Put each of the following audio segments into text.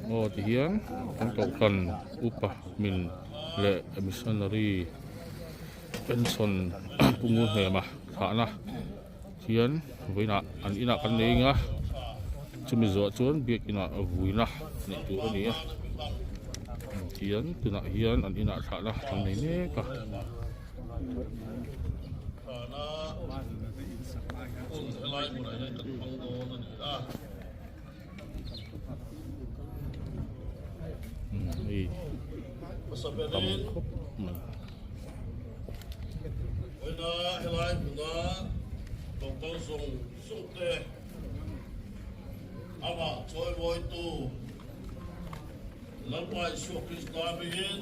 Aw tihian kan kohhran upa min leh missionary pension pu ngur hnema thlahna hian vawiinah an inah kan nei eng a chumi zawh chuan biakinah vuina neih tur a ni a tihian tunah hian an inah thlahna an nei mek a. Hei tam khawp mai. Vawiina helai hmuna lo kal zawng zawng te amah chawimawitu Lalpa Isua Krista hmingin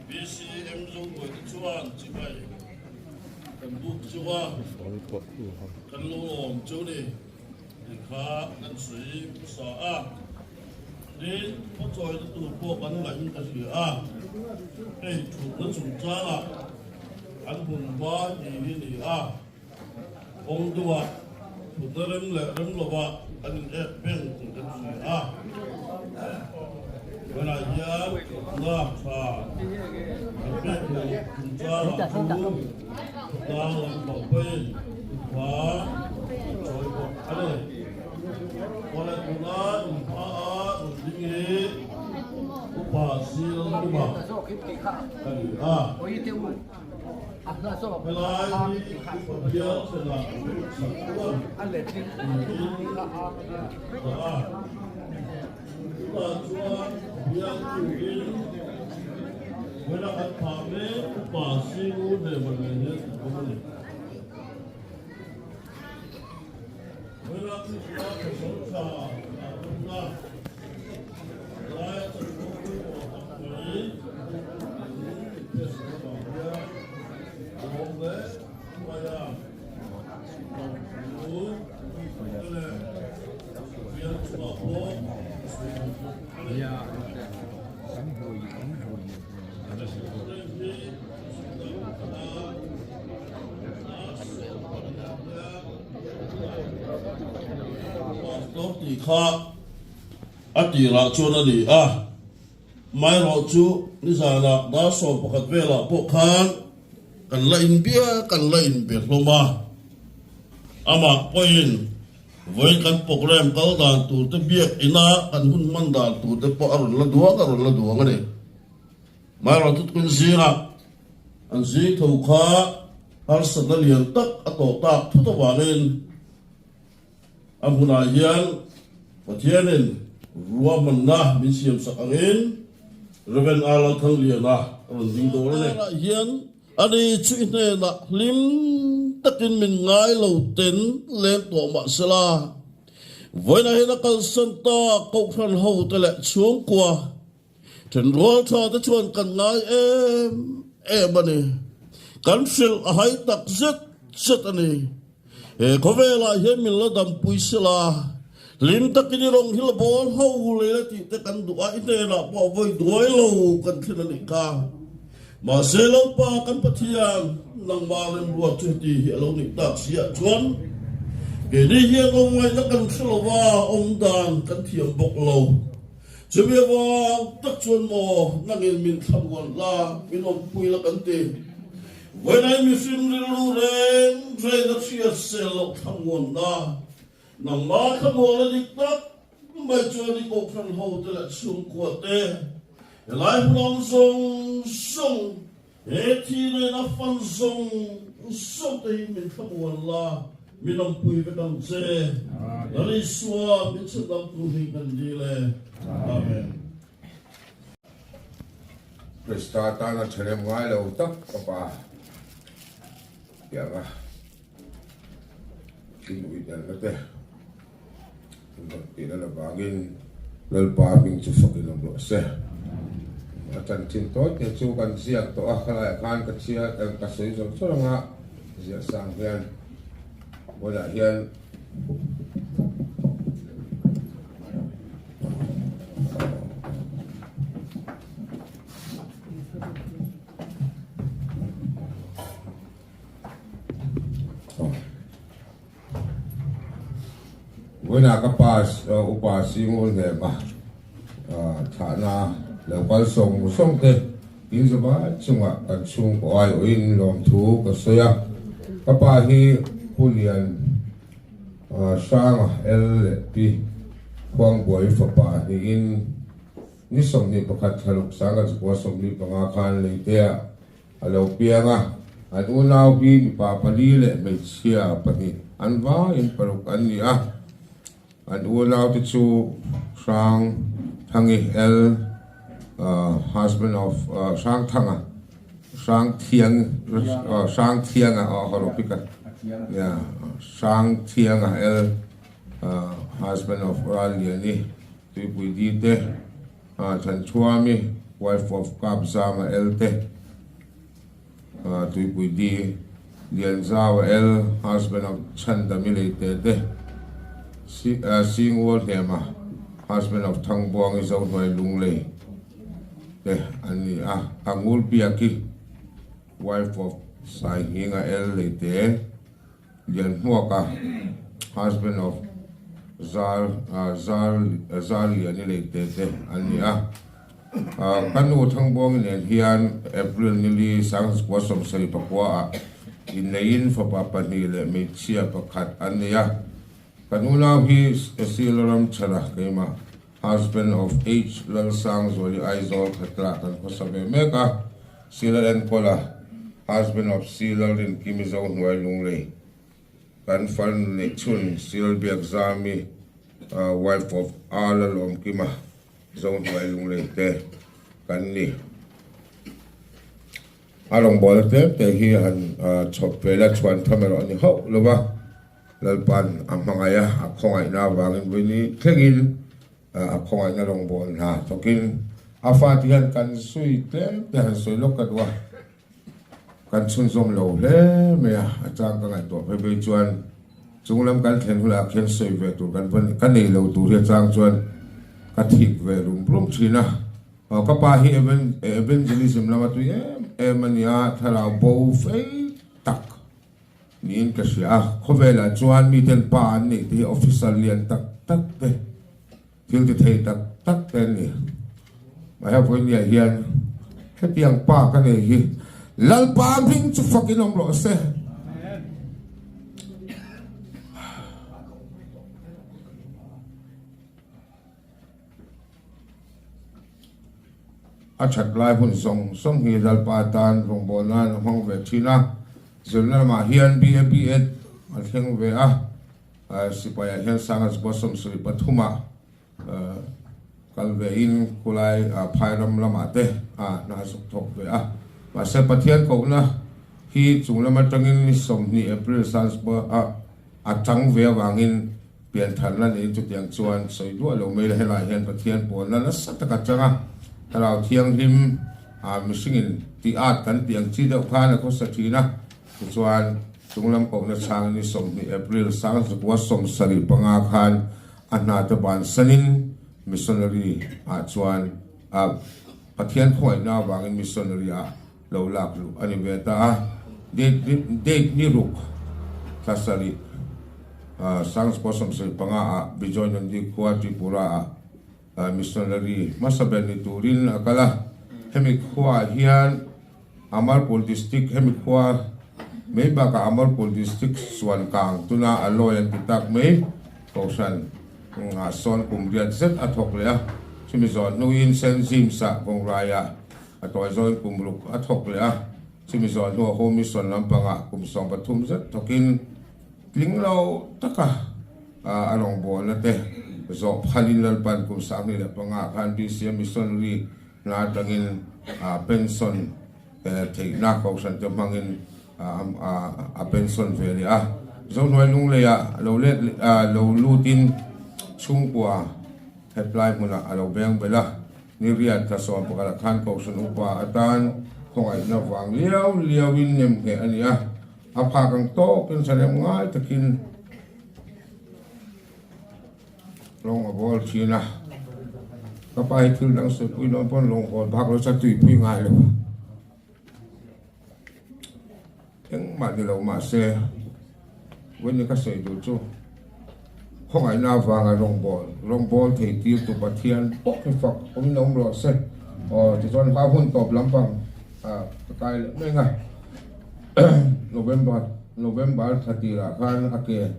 BCM Zobuaite chuan chibai kan buk chu a, kan lo awm chu ni. Ti kha kan sawi hmasa a, tin khawchawina tur pawh kan ngaih in ka hria a, hei thutna chungchangah an hun hma hi hi ni a, kawng dungah thutna rem leh rem lovah kan in ek beng tih kan hria a, tunah hian thutna tha kan pek tur chungchangah chu Khawtlang lampang pawhin hma an chawi bawk a ni. Kawle tuna inhma a rawn ding hi Upa Sil Uma a ni a. Helai hi Upa bial thlenah sak chuan niin dah a. Chutah chuan bial turin vawiina kan phah mek upa Singu Hleman nen hian kan awm a ni. Vawiina Krista pasal tha ah tumna laia chanvo pawimawh tak mai in test avang hian lawm leh mai a. Tih kha a tirah chuan a ni a, amaherawhchu nizanah dar 11 velah pawh khan Kan la inbia kan la inbe hlawm a, amah pawhin vawiin kan programme kal dan tur te biak ina kan hun hman dan tur te pawh a rawn la duang a rawn la duang a ni. Hmairawh tutkun zingah an zing tho kha harsatna lian tak a tawh tak thut avangin a hmunah hian Pathianin ruahmanna min siamsak angin Rev. R. Lalthangliana a rawn ding dawn a ni. Karah hian ani chu i hnenah hlim takin min ngai lo ten leng tawh mah sela, vawiinah hian a kalsan ta Kohhran hote leh chhungkua Thenrual tha te chuan kan ngai em em a ni. Kan hrilh a hai tak zet zet a ni. He khawvelah hian min la dampui sela, hlim takin i rawn hi la bawl ho leh la tih te kan duh a, i hnenah pawh vawi duai lo kan thlen a nih kha. Mahse Lalpa kan Pathian, nangmah remruat chu heti hi a lo nih tak si ah chuan keini hian awmngaihna kan hre lo va, awmdan kan thiam bawk lo. Chumi avang tak chuan maw nangin min thlamuan la, min awmpui la kan ti. Vawiinai mihring rilru reng reng a hriat sel loh thlamuan na, nangmah thlamuan la dik tak mai chuan i kohhran ho te leh chhungkua te, helai hmun awm zawng zawng, he thi nena fan zawng zawng te hi min thlamuan la, min awmpui vek ang che. Lal Isua min chhandam tu hi kan dil e. Amen. Krista tana thalem ngai lo tak ka pa tianga in uidelna te in rawn tihna lavangin Lalpa hming chu fakin awm rawh se. A chanchin tawi te chu kan ziak tawh a, khalaiah khan ka chhiar ka sawi zawr zawr anga ziah sang hian vawilah hian Vawiinah ka pa upa Singul hnema thlahna lo kal sawng sawng te in zavai chungah kan chhungkaw aiawhin lawmthu ka sawi a. Ka pa hi Pu Lian Hranga L leh Pi Khuangbuai fapa niin ni 21 thlaluk sanga chukua 45 khan Leitea a lo piang a, an unau hi mipa pali leh hmeichhia pahnih an vaiin paruk an ni a, an unaute chu Hrang Thangi L husband of Hrang Thanga Hrang Thiang Hrang Thianga aw haw ropika ya Hrang Thianga L husband of Ralliani Tuipui Dite Thanchhuami, wife of Kapzama L te, Tuipui Di, Lianzaua L, husband of Chhandami Leite te, Singwal Hnema, husband of Thangbuangi Zohnuai Lunglei te an ni a, Angul Biaki, wife of Saihninga L Leite, Lianhmuaka, husband of Zal Zal Zalliani Leite te an ni a. Ka nu Thangbuangi nen hian April nili Sanghaskua 74 ah inneiin fapa pahnih leh hmeichhia pakhat an nei a. Kan unau hi Sila Ramchhana keimah, husband of H Lalsangzuali Aizawl Khatla kan khawsa ve mek a, Sila Enkawla, husband of C Lalrinkimi Zohnuai Lunglei, kan farnu neih chhun Sil Biakzami, wife of A Lalawmkima Zohnuai Lunglei te kan ni. A rawngbawlna tlem te hi han chhawp ve la chhuan tham erawh a ni hauh lo va. Lalpa'n a hmangaih a, a khawngaihna avangin vawiin thlengin a khawngaihna rawngbâwl hna thawkin a fate hian kan sawi tlem te han sawi lawk ka duh a, kan chhunzawm lo hle mai a, a chang ka ngaihtuah phei phei chuan chung lam kan thlen hunah khian sawi ve tur kan va ka nei lo tur hi a chang chuan ka thik ve rum rum thin a, aw ka pa hi evangelism lama tui em em a ni a, thlarau bo fei tak. Niin ka hria a, khawvelah chuan miten pa an neih te hi officer lian tak tak te, thil ti thei tak tak te an ni. Mahse vawinia hian hetiang pa ka nei hi Lalpa hming chu fakin awm rawh se. A that lai hun zawng zawng hi Lalpa tan rawngbâwl nan a hmang ve thin a, zirna lamah hian BA BEd a thleng ve a, sipaiah hian Sanga Zukua 73 ah kal vein khulai phairam lamah te hna zuk thawk ve a. Mahse Pathian kohna hi chung lam atangin ni 20 April Sangzukua a chang ve avangin Piantharna nei chutiang chuan sawi duah lo mai la, helaiah hian Pathian pawlna nasa tak a chang a, Thlarau Thianghlim ah mihringin tih at kan tih ang chi deuh khan a khawsa thin a, tichuan chunglam kohna chhang ni 20 April 1975 khan a hnate bansanin missionary ah chuan ah Pathian khawngaihna avangin missionary ah lo lak luh a ni ve ta a, date date ni ruk thla sarih 1975 ah Bijoy Nandi khua Tripura ah missionary hmasa ber ni turin a kal a, hemi khua ah hian Amarpur district hemi khua mai bakah Amarpur district suan kang tuna a lawi an ti tak mai kohhran ah sawn kum riat zet a thawk leh a, chumi zawh hnuin Saint James ah Kawngraiah A tawi zawn kum ruk a thawk leh a, chumi zawh hnuah Home Mission lampangah kum 13 zet thawkin tling lo taka a rawngbawlna te zawh phalin Lalpan kum 2005 ah khan BCM Missionary hna atangin pension theihna kohhran te hmangin a pension ve leh a. Zohnuai Lungleiah lo let lo lutin chhungkua heplai hmunah a lo beng belh a. Ni riat thla 11 ah khan Kohhran upa atan khawngaihna vang liau liauin nem ngheh a ni a, a phak ang tawkin thanem ngai takin lawng a bawl thin a. Ka pa hi thil dang sawipui dawn pawn lawng bawl bak lo chuan tuipui ngai lo. Engmah ni lo mahse, vawiin ka sawi duh chu. Khawngaihna avanga rawngbâwl, rawngbâwl thei tirtu Pathian pawh hi fak awmin awm rawh se. Aw, tichuan hma hun tawp lampang ka kai leh mai ang a. November, November thla tirah khan a ke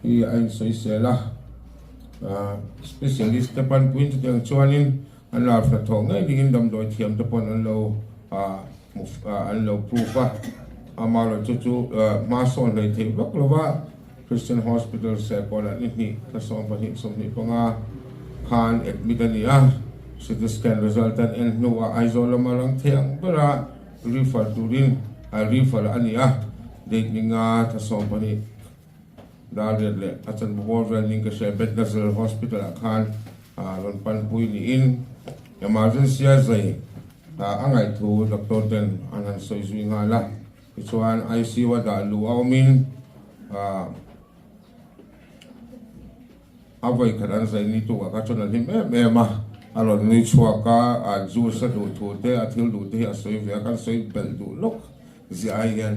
hi a insawisel a, specialist te panpuiin chutiang chuanin an lar hla thawh ngei dingin damdawi thiam te pawn an lo an lo proof a, amaherawhchu chu hma sawn hlei theih vak lova Christian Hospital Serkawnah ni hnih thla 12 25 khan admit a ni a, CT scan result an en hnuah Aizawl lama lang thei ang bera refer turin refer a ni a, date ni nga thla 12 dar riat leh a chanvo bawr vel ning ka hria Beth Nazareth Hospital ah khan rawn panpui niin emergency a zai a ngaihthu doctor ten an han sawi zui nghal a, tichuan ICU a dah luh a awmin a vawi khat an zai ni tukah kha chuan a hlim em em a, a rawn nui chhuak a, a juice a duh thu te a thil duh te hi a sawi ve a, kan sawi belh duh lawk ziah ai hian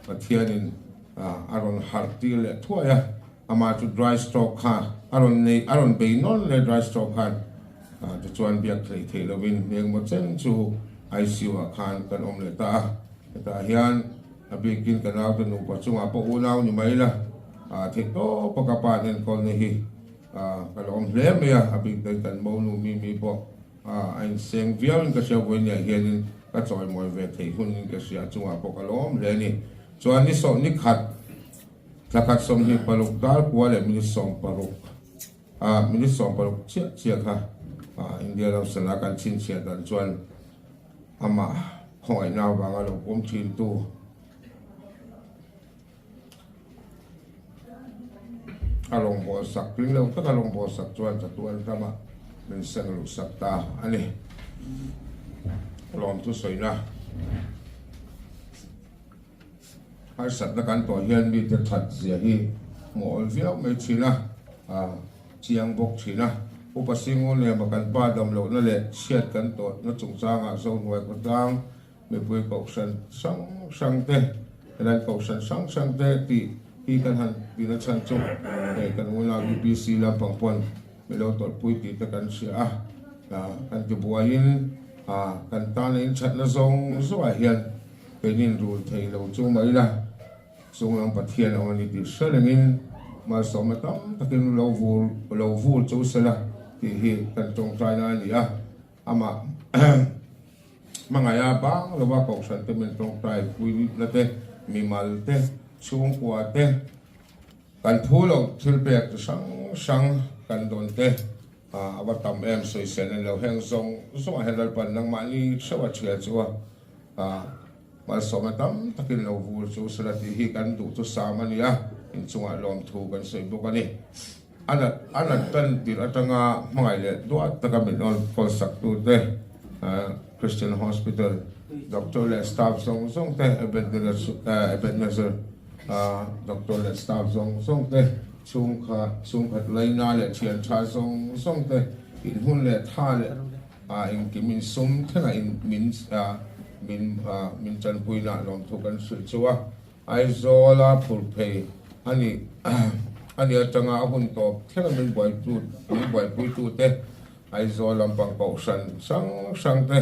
Pathianin a rawn harh tir leh thuai a, amah chu dry stroke kha a rawn nei, a rawn bei nawn leh dry stroke khan tichuan biak theih theih lovin engemaw chen chu ICU ah khan kan awm leh ta a, hetah hian a bikin ka naute nupa chungah pawh unau ni mai la, theih tawpa ka pa an enkawlna hi ka la awm hle mai a, a bik kan monu Mimi pawh. A inseng viauin ka hria vawinia hianin ka chawimawi ve theih hunin ka hria chungah pawh ka lawm hle a ni. Chuan ni sawh ni khat thla khat 26 dar kua leh minute 60 ah minute 60 chiah chiah kha India ram sala kan chhinchhiah dan chuan amah khawngaihna avanga lo pawm thintu A rawngbâwl sak tling lo taka rawngbâwl sak chuan chatuan ramah min seng luh sak ta a ni. Lawmthu sawina harsatna kan tawh hian mite that zia hi hmuh awl viau mai thin a, chiang bawk thin a. Upa Singu Nema kan pa damlohna leh chhiat kan tawhna chungchangah Zohnuai khawtlang Mipui kohhran hrang hrang te, helai kohhran hrang hrang te tih hi kan han tih na chhan chu hei kan unau UPC lampang pawn mi lo tawlhpui tih te kan hria a, kan ti buaiin kan tana inthatna zawng zawngah hian keinin rul thei lo chu mai ila chunglam Pathian ang a ni tih hre rengin malsawmna tam takin lo vur lo vur chu sela tih hi kan tawngtaina a ni a. Amah hmangaih a bang lova kohhran te min tawngtai puina te, mimal te, chhungkua te, kan phu loh thil pek chi hrang hrang kan dawn te a va tam em sawisel a ni lo. Heng zawng zawngah hian Lalpan nangmahni hreuh a thial chu a malsawmna tam takin lo vur chu sela tih hi kan duh chu sam a ni a, inchungah lawmthu kan sawi bawk a ni. A nat a nat tan tirh atanga hmangaih leh duat taka min awn kawl sak tute Christian Hospital doctor leh staff zawng zawng te Ebenezer doctor leh staff zawng zawng te chhungkha chhungkhat laina leh thian tha zawng zawng te inhmun leh tha leh engkim insum thlenga in min min min tanpuina lawmthu kan hrilh chu a. Aizawla phur phei a nih a nih atanga a hun tawp thlenga min buaitu min buaipuitute Aizawl lampang kohhran hrang hrang te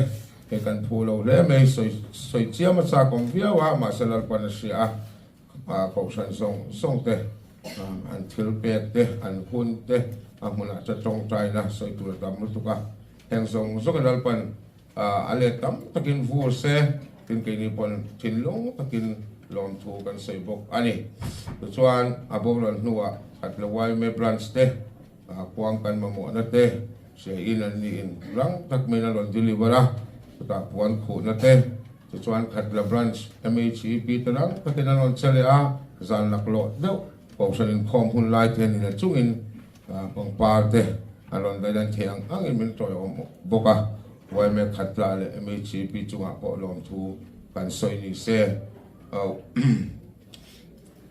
hei kan phu lo hle mai sawi sawi chiam a chak awm viau a mahse Lalpan a hria a kohhran zawng zawng te an thil pek te an hun te a hmunah te tawngtaina sawi tur a tam lutuk a heng zawng zawngin Lalpan A let tam takin vur se, tin keini pawn thinlung takin lawmthu kan sawi bawk a ni. Tichuan, a boral hnuah Khatlawai Branch te kuang kan mamawhna te hriain an niin rang tak maiin a rawn deliver a, chutah puan khuhna te, tichuan Khatla Branch MHEP te rang takin an rawn che leh a, zan laklawh deuh Kohhran inkhawm hun lai te ni la chungin Pangpar te a rawn daih lan thei ang angin min tawiawm bawk a, yma Khatla leh MHCP chungah pawh lawmthu kan sawi ni se.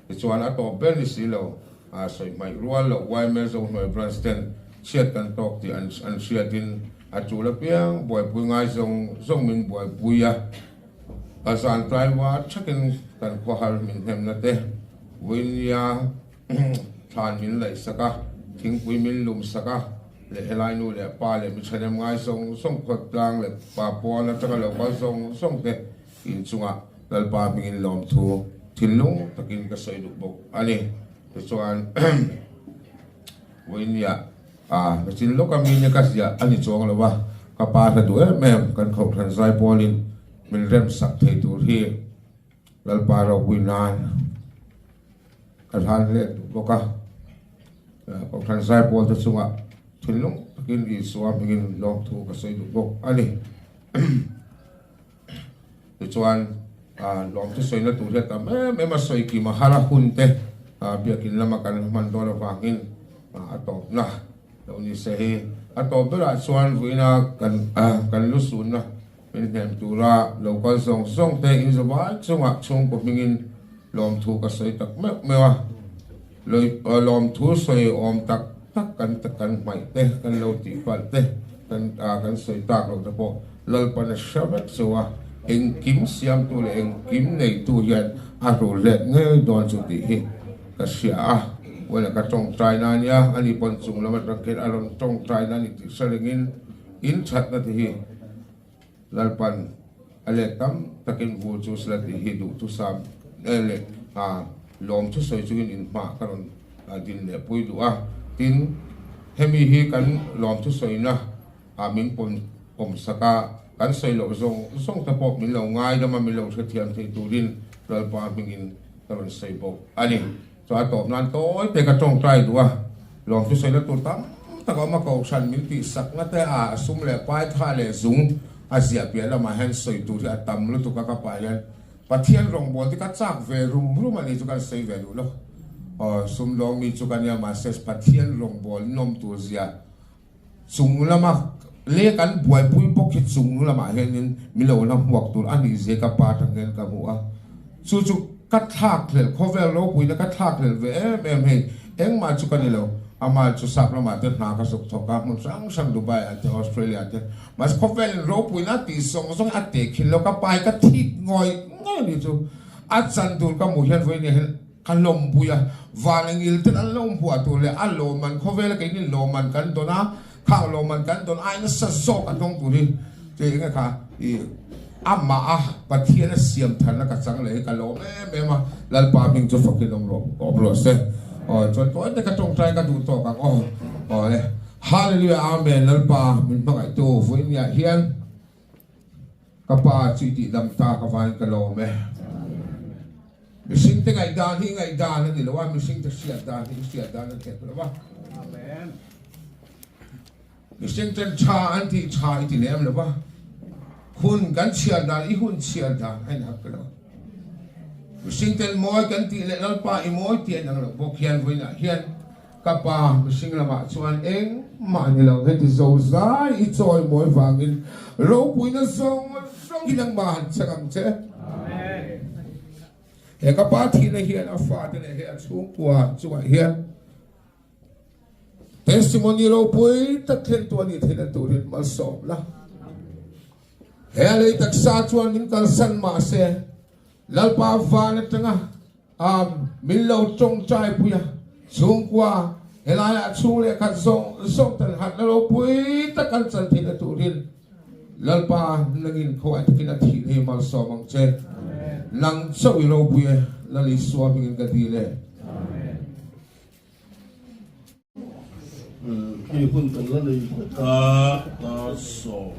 Tichuan a tawp ber ni si lo, a sawi hmaih rual loh yma Zohnuai Branch ten chhiat kan tawk tih an hriatin a tul apiang buaipui ngai zawng zawng min buaipui a, a zan tlaiva thakin kan khawhar min hnemna te Winia thlan min laihsak a. Thingpui min lum sak a, leh helai nu leh pa leh mi thahnem ngai zawng zawng khawtlang leh pa pawn atanga lo kal zawng zawng te inchungah Lalpa hmingin lawmthu thinlung takin ka sawi duh bawk a ni. Tichuan Vawinia a nachin lawka mine ka ziah a ni chuang lo a, ka pa hla duh em em kan Kohhran Zaipawlin min remsak thei tur hi Lalpa ropui nan ka hlan hle duh bawk a. Kohhran Zaipawl te chungah thinlung takin Isua hmingin lawmthu ka sawi duh bawk a ni. Tichuan lawmthu sawina tur hian tam em em a sawi kim a har a hun te biakin lama kan hman dawn avangin a tawpna lo ni se hi. A tawp berah chuan vuina kan kan lu sunna Min hnem tura lo kal zawng zawng te in zavai chungah chhungkaw hmingin lawmthu ka sawi tak meuh meuh a, lawmthu sawi awm tak tak kan kan hmaih te, kan lo tih palh te, kan kan sawi tak loh te pawh Lalpan a hre vek chu a, engkim siamtu leh engkim neitu hian a hrul let ngei dawn chu tih hi ka hria a, Wela ka tawngtai na ania, ani pawn chung lam atang khian a rawn tawngtai na a ni tih hre rengin in thatna te hi Lalpan a let tam takin vur chu sela tih hi duhthusam leh lawm thusawi chungin inhma ka rawn din leh pui duh a. Tin, hemi hi kan lawm thusawina min pawm sak a, kan sawi loh zawng zawng te pawh min lo ngaidam a, min lo hrethiam thei turin Lalpa hmingin ka rawn sawi bawk a ni. Chu a tawp nan tawi te ka tawngtai duh a, lawm chu sawina tur tam tak a awm a, Kohhran min tih sakna te a sum leh pai tha leh zung a ziah piah lamah hian sawi tur hi a tam lutuk a, ka pa hian Pathian rawngbâwl te ka châk ve rum rum a ni chu kan sawi ve duh lo. Aw sumdawng mi chu ka nia mahse Pathian rawngbâwl nawm tur zia chung lama leh kan buaipui bawk hi chung lamah hianin min lo la hmuak tur a nih zia ka pa atang hian ka hmu a, chu chu ka thlak hlelh khawvel ropuina ka thlak hlelh ve em em hei engmah chu ka ni lo amah chu sap lamah te hna ka zuk thawk a hmun hrang hrang Dubai ah te Australia ah te mahse khawvel ropuina a tih zawng zawng a teh khin lo ka pa hi ka thik ngawih ngawih a ni chu a chan tur ka hmuh hian vawiin hian Ka lawmpui a, van a ngil ten an lo hmuah tur leh a lawmman khawvela keini lawmman kan dawn a, khang lawmman kan dawn ai nasa zawk a hnawng tur hi chu eng nge kha i amah a Pathian a siam tharna ka chang leh hi ka lawm em em a, Lalpa hming chu fakin awm rawh awm rawh se. Aw chuan tawi te ka tawngtai ka duh tawk ang aw. Aw le Hallelujah Amen Lalpa min hmangaihtu vawiin hian Ka pa chu i tih dam ta ka vain ka lawm e. Mihring te ngaihdan hi i ngaihdan a ni lo a, mihring te hriat dan hi i hriat dan a ni hek lo a. Mihring ten tha an tih tha i ti lem lo a, hun kan chhiar dan i hun chhiar dan a inhak lo. Mihring ten mawi kan tih leh Lalpa i mawi tih a inang lo bawk hian vawiinah hian Ka pa mihring lamah chuan engmah ni lo, heti zo zai i chawi mawi vangin ropuina zawng zawng hi nangmah han chhek ang che. He ka pa thihna hian a fate leh he a chhungkua chungah hian testimony ropui tak thlentu a nih theihna turin malsawm la. He a lei taksa chuan min kalsan mahse Lalpa van atanga A min lo tawngtai pui a, chhungkua helaiah chhung leh khat zawng zawng tan hatna ropui tak an chan theihna turin Lalpa nangin khawngaih takin a thih hi malsawm ang che. Nang chauh i ropui e, Lal Isua hmingin ka dil e. Khi hun kan la nei hlek a, dar 11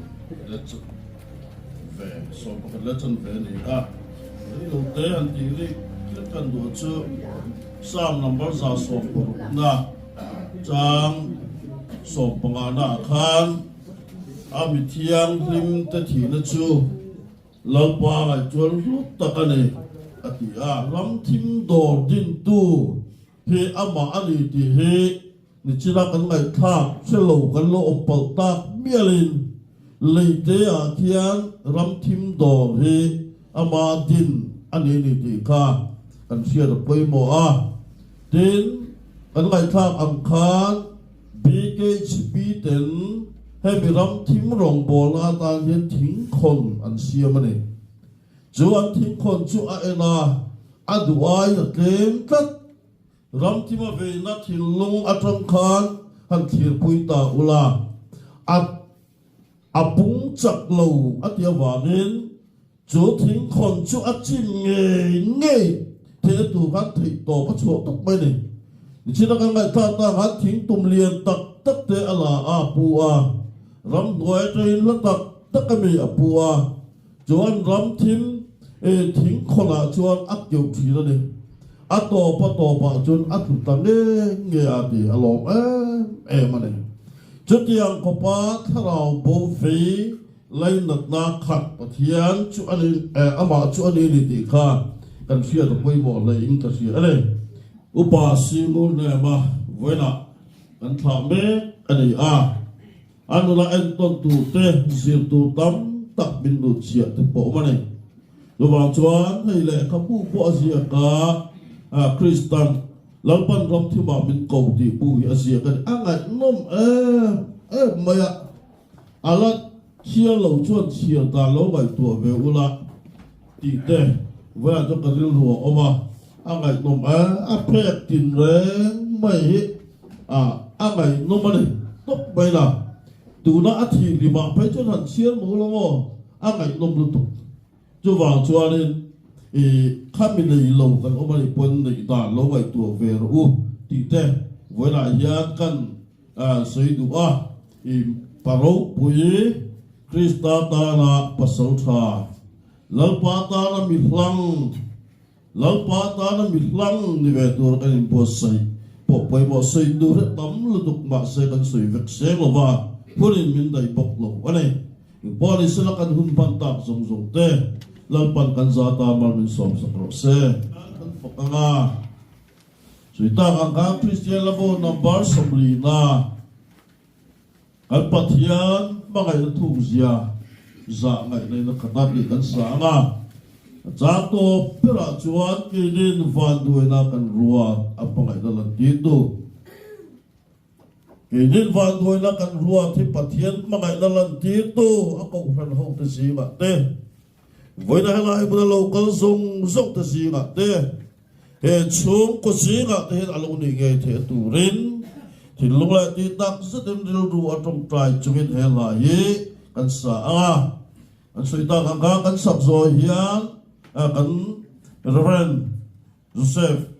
11 leh chanve a ni a, reilo te han tih rik hlek kan duh chu Psalm number 160 na chang 15 na ah khan a mi thianghlim te thihna chu Lalpa ngaihtuah hlut tak a ni a ti a, ramthim dawr dintu He amah a ni tih hi nichina kan ngaihthlak hre lo kan lo awm palh tak mialin leite ah khian ramthim dawr hi ama din a ni ni tih kha kan hriat a pawimawh a. Tin, kan ngaihthlak ang khan BKHP ten hemi ramthim rawngbawlna atan hian thingkhawn an siam a ni. Chu an thingkhawn chu a en a, a duh aiin a tlem tlat. Ramthima veina thinlung atang khan han thlirpui ta ula, a a pung chak lo a ti avangin chu thingkhawn chu a chin ngei ngei theihna tur khan theih tawp a chhuah tawp mai a ni. Nichina kan ngaihthlak ta khan thingtum lian tak tak te a la a, a pu a, ramhnuai atangin hla tak tak a mi a pu a, Chuan ramthim thingkhawnah chuan a keuh thin a ni. A tawp a tawpah chuan a tlu ta nge nge a ti a lawm em em a ni. Chutiang khawpa thlarau bo fei lainatna khat Pathian chu a ni, amah chu a ni ni tih kha kan hriat a pawimawh hlein ka hria a ni. Upa Singur Nema vawiinah kan thlah mek a ni a. A nula entawn tur te, zir tur tam tak min lut chhiah te pawh awm a ni. Chuvang chuan hei lehkhabu pawh a ziak a, Kristan Lalpan ramthimah min ko tih bu hi a ziak a ni. A ngaihnawm em em mai a, a la chhiar lo chuan chhiar dan lo ngaihtuah ve ula tih te vawiah chuan ka rilru a awm a, a ngaihnawm em, a phek tin reng mai hi. A, a ngaihnawm a ni tawp mai la. Tuna a thih limah phei chuan han chhiar maw lo maw? A ngaihnawm lutuk. Chuvang chuanin i khami nei lo kan awm a nih pawn neih dan lo ngaihtuah ve rawh u tih te vawiinah hian kan sawi duh a. I pa ropui Krista tana pasal tha, Lalpa tana mi hlang, Lalpa tana mi hlang ni ve tur kan inbuatsaih pawh pawimawh sawi tur hi tam lutuk mahse kan sawi vek seng lo va, hunin min daih bawk lo a ni. Engpawh ni sela kan hun hman tak zawng zawng te Lalpan kan za ta mal min sawmsak rawh se. Kan fak ang a, sawi tak ang khan Kristian Labo number 40 na kan Pathian hmangaihna thukzia zah ngaihna in a khat a tih kan sa ang a. A chang tawp berah chuan keinin vanduaina kan ruat a hmangaihna lan tir tu. Keinin vanduaina kan ruat hi Pathian hmangaihna lan tir tu a kohhran hote zingah te, vawiina helai hmuna lo kal zawng zawng te zingah te, He chhungkaw zingah te hian a lo nih ngei theih turin thinlung leh tih tak zetin rilru a tawngtai chungin he hla hi kan sa ang a. Kan sawi tak ang kha kan sak zawi hian kan Rev. Joseph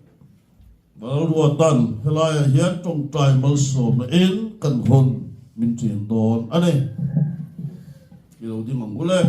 Lalruatan helaiah hian tawngtai malsawmna in kan hawn min ṭin dawn a ni. I lo ding ang ule.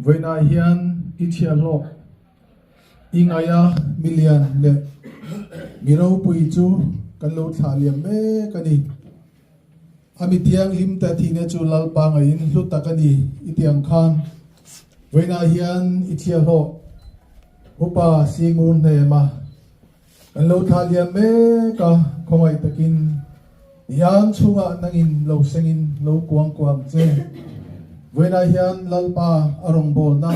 Vawiinah hian i chhiahhlawh, i ngaia milian leh mi ropui chu kan lo thlah liam mek a ni. A mi thianghlim te thihna chu Lalpa ngaiin hlu tak a ni i ti ang khan vawiinah hian i chhiahhlawh upa Singur hnema kan lo thlah liam mek a, khawngaih takin. Iang chhungah nangin lo sengin lo kuangkuah ang che. Vawiinah hian Lalpa a rawngbawlna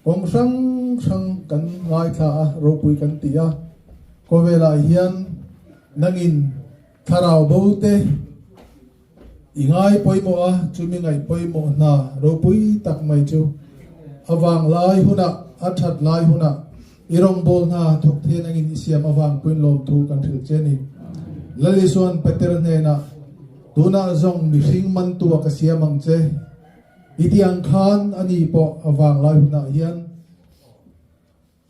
kawng hrang hrang kan ngaithla a, ropui kan ti a. Khawvelah hian nangin thlarau bo te i ngai pawimawh a, chumi ngaih pawimawh hna ropui tak mai chu a vang lai hunah, a that lai hunah I rawngbâwl hna thawk thei nangin i siam avang puin lawmthu kan hrilh che ni. Lal Isua'n Peter hnênah, Tunah zawng mihring mantua ka siam ang che. I ti ang khân ani pawh a vanglai hunah hian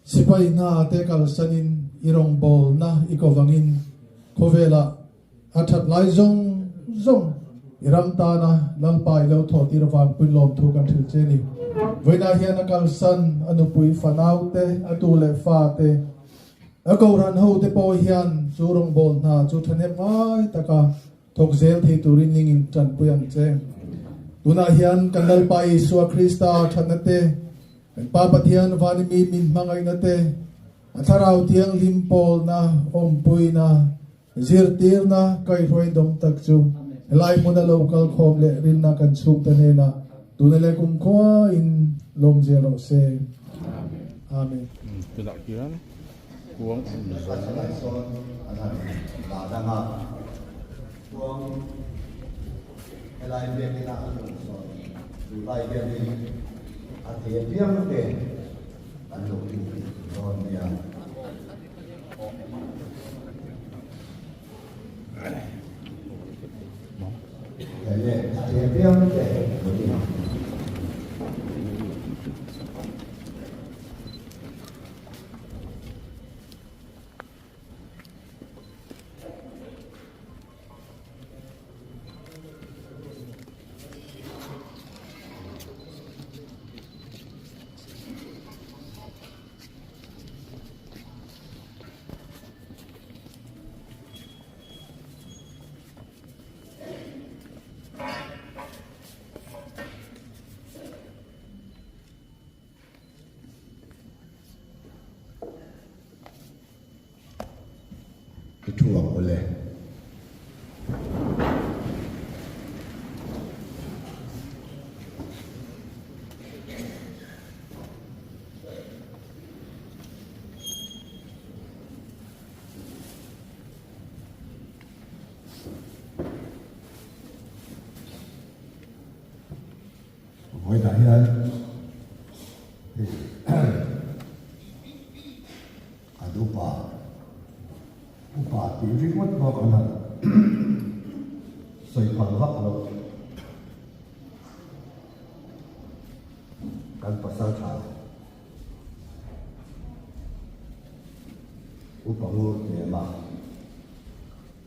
sipai hna te kalsanin i rawngbâwlna i ko vangin khawvêlah A that lai zawng zawng i ram tana Lalpa i lo thawh tir avang puin lawmthu kan hrilh che ni. Vawiinah hian a kalsan, a nupui fanau te, a tu leh fa te, a kohhran ho te pawh hian chu rawngbâwl hna chu thahnem ngai taka thawk zel thei turin ningin tanpui ang che. Tunah hian kan Lalpa Isua Krista thatna te, kan Pa Pathian vani mi min hmangaihna te, a Thlarau Thianghlim pawlna, awmpuina, Zirtirna kaihruai dawng tak chu helai hmuna lo kal khawm leh rinna kan chhungte hnenah tuna leh kumkhua in lawm zel rawh se. Amen. Tunah hian kuang an inzawm. I thu ang ule. Vawiinah hian kan upa upa tih ringawt bawk an han sawi phal vak lo. Kan pasal tha upa ngur tlem a,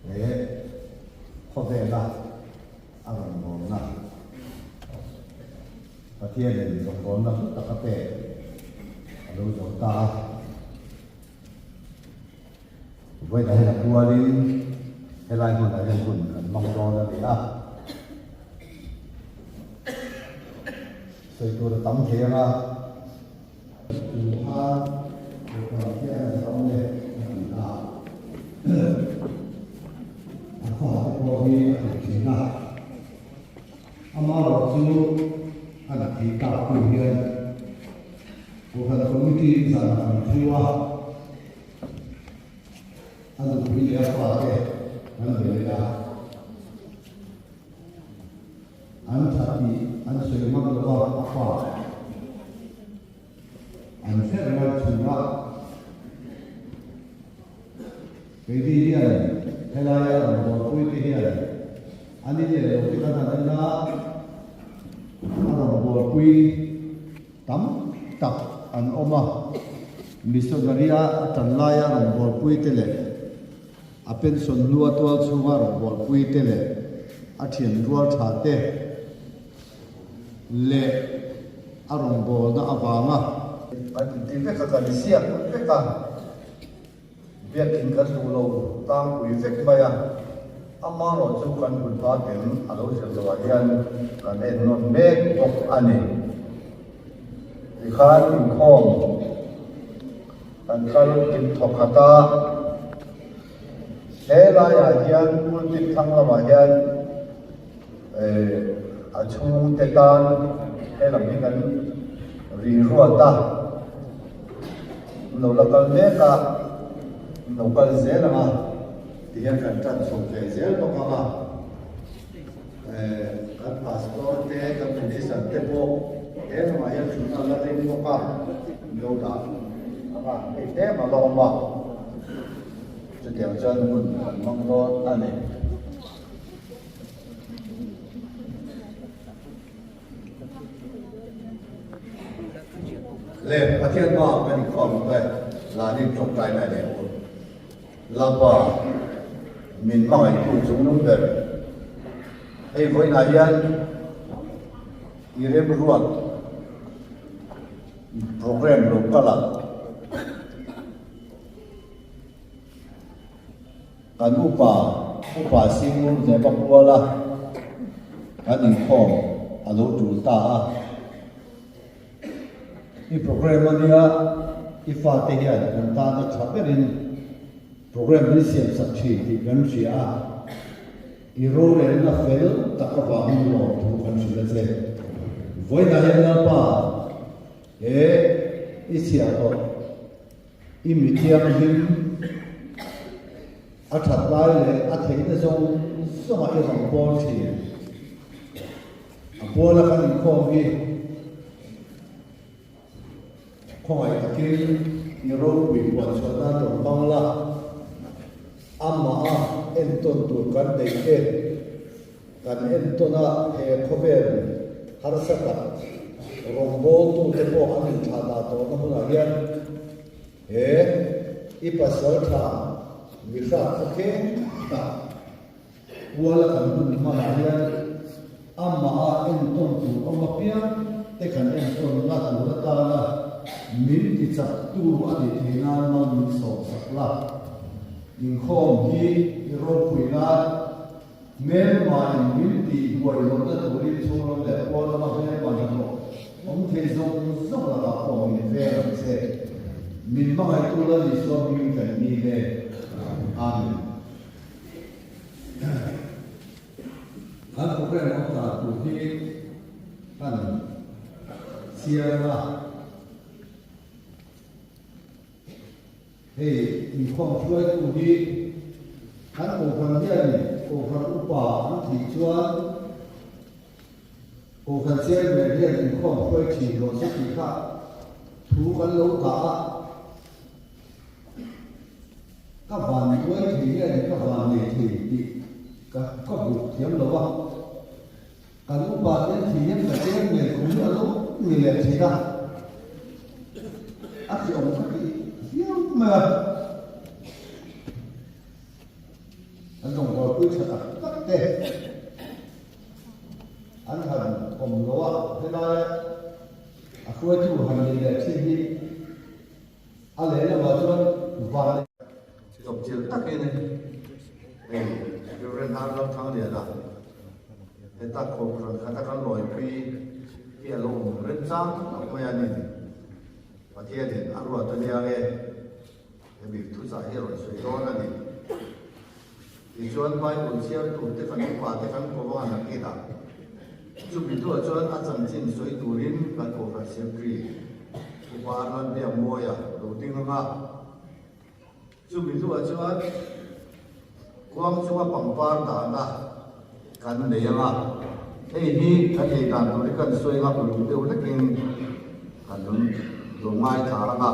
he khawvela a rawngbawlna Pathianin rawngbawlna hlu tak a pek a lo zo ta a. Vawiinah hian a pualin helai hmunah hian hun kan hmang dawn a ni a. Sawi tur a tam thei ang a. Tun kha Kohhran hian a zawng e a ti a. A fate pawh hi a tel thin a. Amaherawhchu a la thei tak tu hian Kohhran Committee zan kan thu a, a nupui leh a fate an be leh a. An tha tih an sawi ngam lo a, a fa an hre reng a chhungah keini hian helaia rawn bualpui te hian an in leh lo te kan han en a, a rawn bualpui tam tak an awm a, missionary-a a tan laia rawn bualpui te leh A pension hlua tual chhunga rawn bualpui te leh a thian rual tha te leh a rawngbawlna avanga. Kan inti vek a, kan ziak vek a, biakin kan duh lo tlangpui vek mai a, amaherawh chu kan hun hma tel a lo zir loh ah hian kan en nawn mek bawk a ni. Tikhan inkhawm. Kan kal kim thawk khat a, He laiah hian pulpit thlang lamah hian a chhungte tan he lam hi kan ri ruat a, an lo la kal mek a, an lo kal zel ang a, tihian kan tan chho ve zel bawk ang a. Kan pastor te, kan minister te pawh he lamah hian thutna la ring bawk a, an lo dah ang a, hei tlem a la awm a, chutiang chuan hun an hmang dawn a ni. Le Pathian hmaah kan inkhawm te lanin tawngtaina leh u. Lalpa, min hmangaihtu chungnung ber. Hei vawiinah hian i remruat program lo kal a, kan upa, upa Singur Hnema Puala kan inkhawm a lo tul ta a. I program a nia, i fate hian kan tana tha berin program min siam sak thin tih kan hria a, i rorelna fel tak avangin lawmthu kan hrilh a che. Vawiinah hian Lalpa, he i chhiah tawh, i mi thianghlim a that lai leh a theihna zawng zawngah i rawn bawl thin. A puala kan inkhawm hi khawngaih takin i ropui puan chhuah nan rawn hmang la, amaha entawn tur kan nei te, kan entawn a he khawvel harsa tak rawngbawltute pawh an inthlah dah tawhna hunah hian he i pasal tha mihrat khawkheng tak Puala kan hun hmanah hian amaha entawn tur awm apiang te kan entawn na tur atana min tichaktu a nih theih nan mal min sawmsak la. Inkhawm hi i ropui nan hmelmain min tih buai lohna turin chhunglam leh pual lama hmelma hnathawh awm thei zawng zawng lakah pawh min veng ang che. Min hmangaihtu Lal Isua hmingin kan ni le. Amen. Kan program awm dan tur hi kan chiang a, hei inkhawm hruaitu hi kan kohhran hianin kohhran upa an thih chuan kohhran chairman hian inkhawm hruai thin rawh se tih kha thu kan lo dah a. Ka van tuai thei nge ni ka van nei thei tih ka ka buk thiam lo a, kan upa te an thih hian ka chen ngei khum hi a lo ni leh thin a, a ti awm ka ti viau mai a, an rawngbawlpui tha tak tak te an han awm lo a, helaia a hruaitu han ni leh thin hi. A lehlamah chuan van. Chawpchilh takin hei Reverend Har Lalthangliana heta kohhran khata kan lawipui hi a lo awm remchang tak mai a ni. Pathianin a ruat a nia nge hemi thuchah hi a rawn sawi dawn a ni. Tichuan Bible chhiar turte kan upate kan ko vang a nakin a, chumi hnuah chuan a chanchin sawi turin kan kohhran Secretary Upa Arnold Biakmawia lo ding ang a. Chumi hnuah chuan kuang chunga pangpar dahna kan nei ang a, hei hi kan ei dan tur hi kan sawi ang a, uluk deuh hlekin kan lo ngaithla ang a,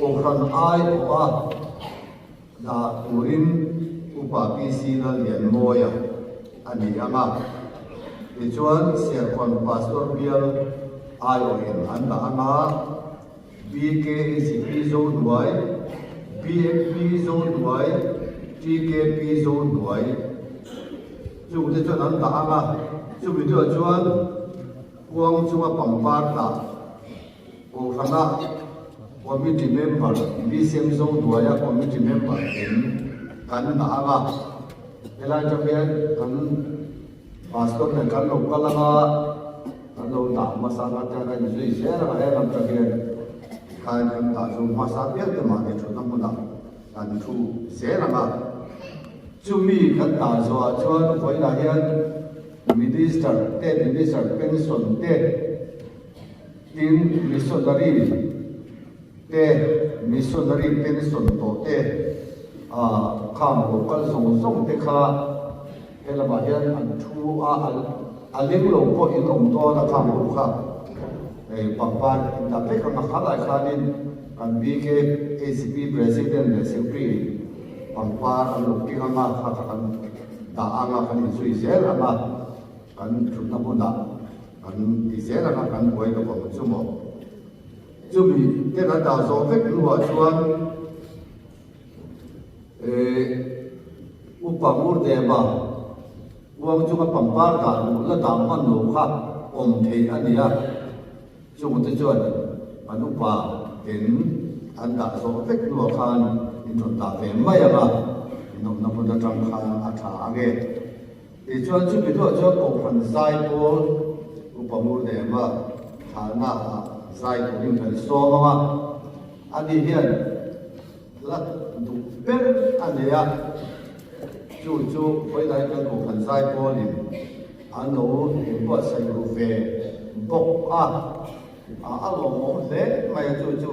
kohhran aiawha Dah turin Upa PC Lallianmawia a ni ang a, tichuan Serkawn Pastor Bial aiawhin an dah ang a, BKHP Zohnuai, BFP Zohnuai, TKP Zohnuai chungte chuan an dah ang a, chumi duah chuan kuang chunga pangpar tah Kohhrana Committee member BCM Zohnuaia Committee member in kan dah ang a, helai atang hian kan Pastor nen kan lo kal ang a, kan lo dah hmasa ang a tiang kan inzui zel ang a, he lam atang hian tikhain kan dah chu hmasa pial te mahni thutna hmunah kan thu zel ang a. Chumi kan dah zawhah chuan vawiinah hian Minister te, Minister pension te, tin Missionary te, Missionary pension tawh te, ah khang lo kal zawng zawng te kha he lamah hian an thu a, a leng lo pawh in awm dawn a khang ho kha hei pangpar in dah vek ang a, khalai khanin kan BKHP President leh Secretary Pangpar an lo keng anga kha kha kan dah anga kan inzui zel anga kan thutna hmunah kan ti zel anga kan buai lo ang chu maw. Chumi te kan dah zawh vek hnuah chuan eh upa Ngurdeva uang chunga pangpar dah luh la dah hman lo kha awm theih a ni a. Chungte chuan an upa ten an dah zawh vek hnuah khan in rawn dah ve mai ang a, in awmna hmun atang khan a tha ang e. Tichuan chumi hnuah chuan Kohhran zai pawl upa Ngurdema thlahna ah zai turin kan sawm ang a, ani hian hla duh ber a nei a, chu chu khawilai kan Kohhran zai pawlin An lo inbuatsaih ru ve bawk a, a lawmawm hle mai a chu chu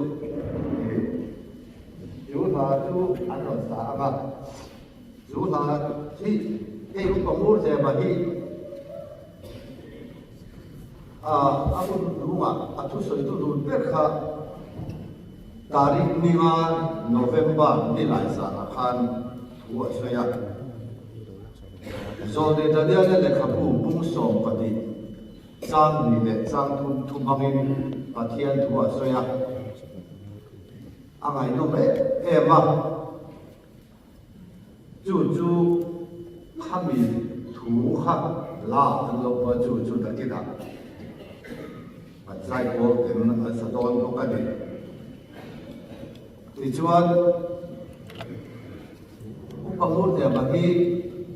chu hla chu an rawn sa ang a, chu hla hi hei upa ngur zema hi a a hun lungah a thusawitu dun ber kha Tarik ninga November nilai zanah khan thu a sawi a. Zawlnei Daniela lehkhabu bung 12, chang hnih leh chang thum thu hmangin Pathian thu a sawi a, a ngaihnawm em em a. Chu chu khami thu kha la an lo pawh chu chu nakinah an zai pawl ten an sa dawn bawk a ni. Tichuan, Upa Ngurliana hi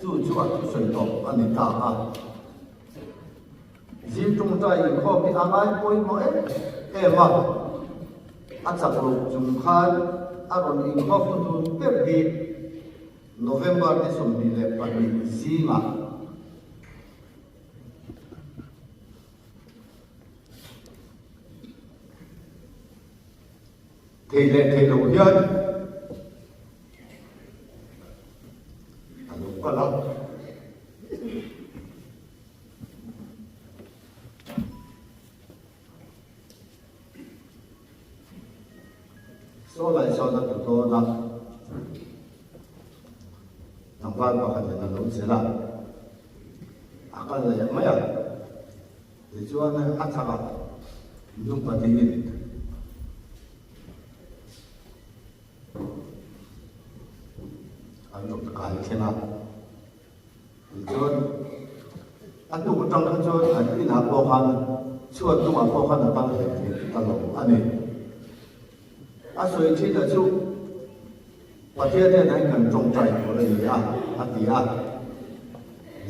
chu chu a thusawi tawp a ni ta a. Zing tawngtai inkhawm hi a ngai pawimawh em em a, a chak loh chung khan a rawn inkhawm hnuhnun ber hi November ni 22 zingah Thei leh thei lo hian a lo kal a. Saw lai sawn a tlu dawn a, tlangval pakhatin a lo chelh a, a kal leh mai a. Tichuan a chakah nu pahnihin an rawn kai thleng a. Tichuan a tuk atang kha chuan an inah pawh khan chhuat hnungah pawh khan a kal hle ta lo a ni. A sawi thin a chu Pathian hian an kan tawngtai tur a ni a, a ti a.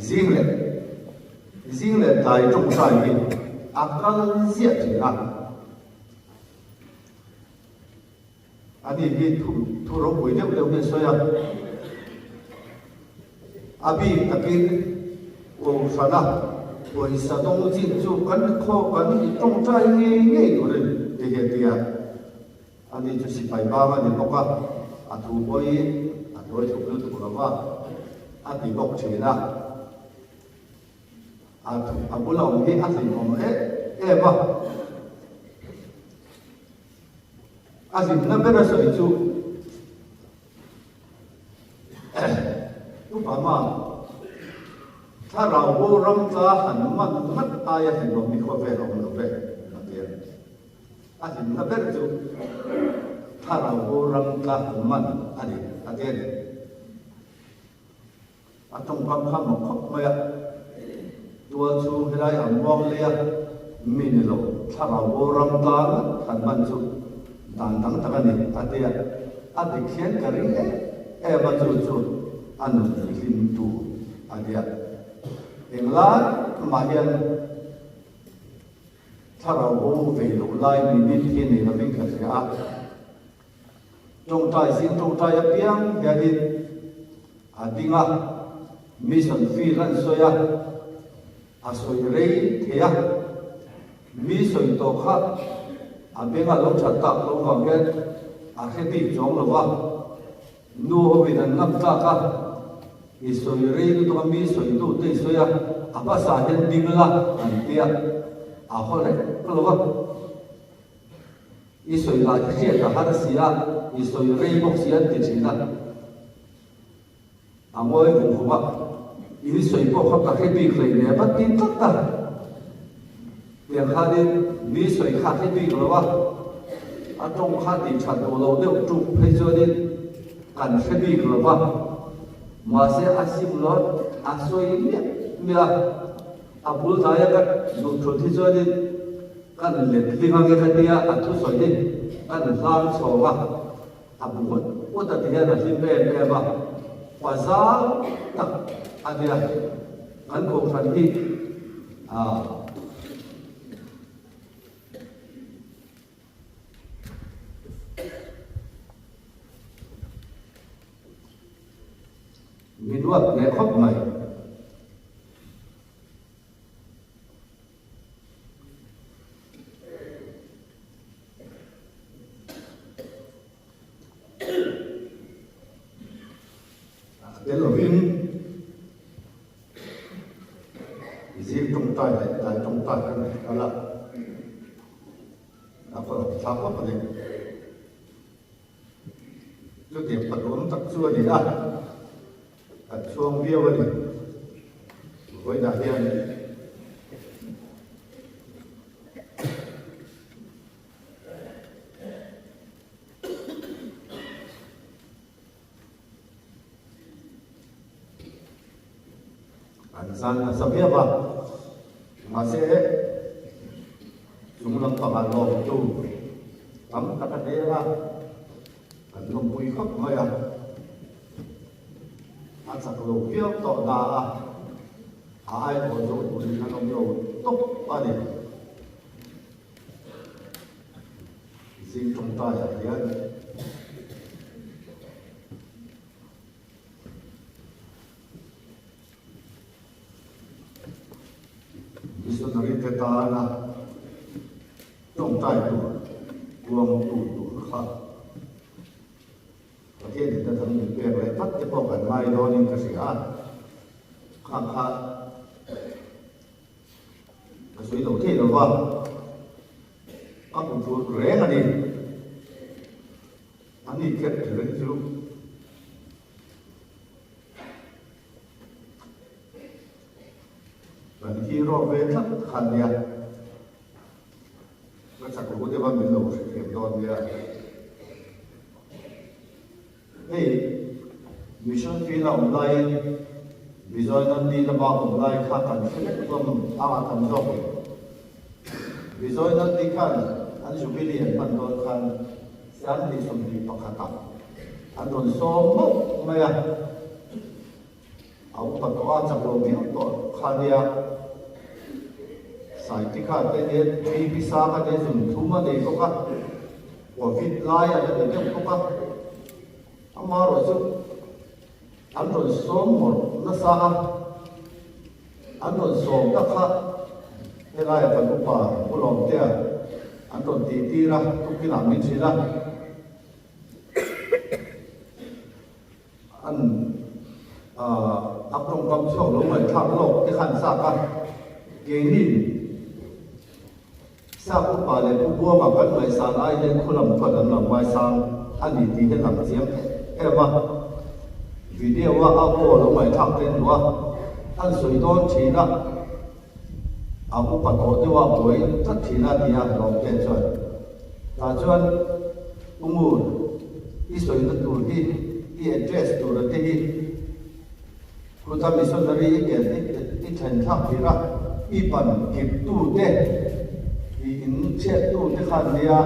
Zing leh zing leh tlai tawngtai hi a kal ziah thin a. Ani hi thu thu ropui deuh deuh hi a sawi a. A bik takin Kohhrana pawisa dawng chin chu kan khaw kan tawngtai ngei ngei tur a ni ti hi a ti a. Ani chu sipai bang a ni bawk a, a thu pawhin a tawi thuk lutuk lo va, a ti bawk thin a. A thu a bula awm hi a hlimawm em em a. A hlimna ber a sawi chu Upa Mam, thlarau bo ram tla han man ngat aia hlimawm hi khawvel a awm lo ve, a ti a. A hlimna ber chu thlarau bo ram tla man a ni, a ti a ni. A tawngkam kha mak khawp mai a, tual chhung helai ang muang lei a mi ni lo, thlarau bo ram tla ngat han man chu dan dang tak a ni, a ti a. A dik hian ka ring em em a, chu chu a nun hlimtu a nia. Englai mah hian. Thlarau bo ve loh lai minute hi nei lovin ka hria a. Tawngtai zing tawngtai apiang hianin A ding a, mission field an sawi a, a sawi rei thei a, mi sawi tawh kha a beng a lo that tak loh vang hian a hre bik chuang lo va, nu ho in an ngam tlak a, i sawi rei lutuk a, mi sawi duh te i sawi a, a hmasa hian ding la an tia, a haw reng lo va. I sawi lah hi hriat a har si a, i sawi rei bawk si an ti thin a. A ngawi vung vung a, in sawi pawh kha ka hre bik hlei hle vat ti tlat a. Tiang khanin mi sawi kha hre bik lo a, a tawng kha tih that duh loh deuh tuk phei chuanin kan hre bik lo va. Mahse a sim lo a sawi miah miah a, a bul hnaia ka duh thut hi chuanin Kan letling ange ka tia a thusawi hi kan hlang chhawng a, a bu ngawt ngawt a ti hian a hlim em em a, pa zau tak a nia kan kohhran hi ah. Mi duat ve khawp mai. Tel lovin zing tawngtai leh tlai tawngtai kan nei kal a, a kawlh thlak vak a ni. Chutiang paduam tak chu a ni a. Kan chhuang viau a ni. Vawiinah hian an zan nasa viau a, mahse chung lampangah lawmtu tam tak a deng a, kan lawmpui khawp mai a. A chak lo viau tawh na a, a aiawh zo turin an awm lo tawp a ni. Zing tawngtaiah hian Missionary te tana tawngtai tur kuangtu tur kha Pathian in a dang min pek leh vat te pawh kan ngai dawnin ka hria a, kha kha ka sawi lo thei lo va, ka hmu phur reng a ni. A ni kher kher hi chu kan hero ve tlat kha nia. Ka chak lo deuh a min lo hrethiam dawn nia. Hei Mission Field a awm laiin Bijoy Nandi lama awm lai kha kan hre vek hlawm a a tam zawk em? Bijoy Nandi khan an Jubilee an hman dawn khan 2021 ah an rawn sawm mawlh mai a. A upa tawh a, chak lo viau tawh kha nia. Saitikha te nen mi pisa kha te zun thum a nei bawk a, Covid lai a la ni deuh bawk a. Amaherawh chu an rawn sawm ngawrh nasa a, an rawn sawm tak kha helaia kan upa Pu Lawmtea an rawn tihtir a, tukinah min hrilh a. An a tawngkam chhuak lo ngaihthlak lawk te khan chak a, keini Sap upa leh Pu Buanga kan ngaihsan ai hian khulam khuan an lo ngaisang a ni tih hi lang chiang em a. Video a a aw lo ngaihthlak te an duh a, an sawi dawn thin a, a upa tawh deuh a buai tlat thin a tia Lawmte chuan tah chuan U Ngur i sawina tur hi i address tur a te hi khuta missionary i kel i thlen thlak tir a i pan kip tu te i in chhiat tu te khan nia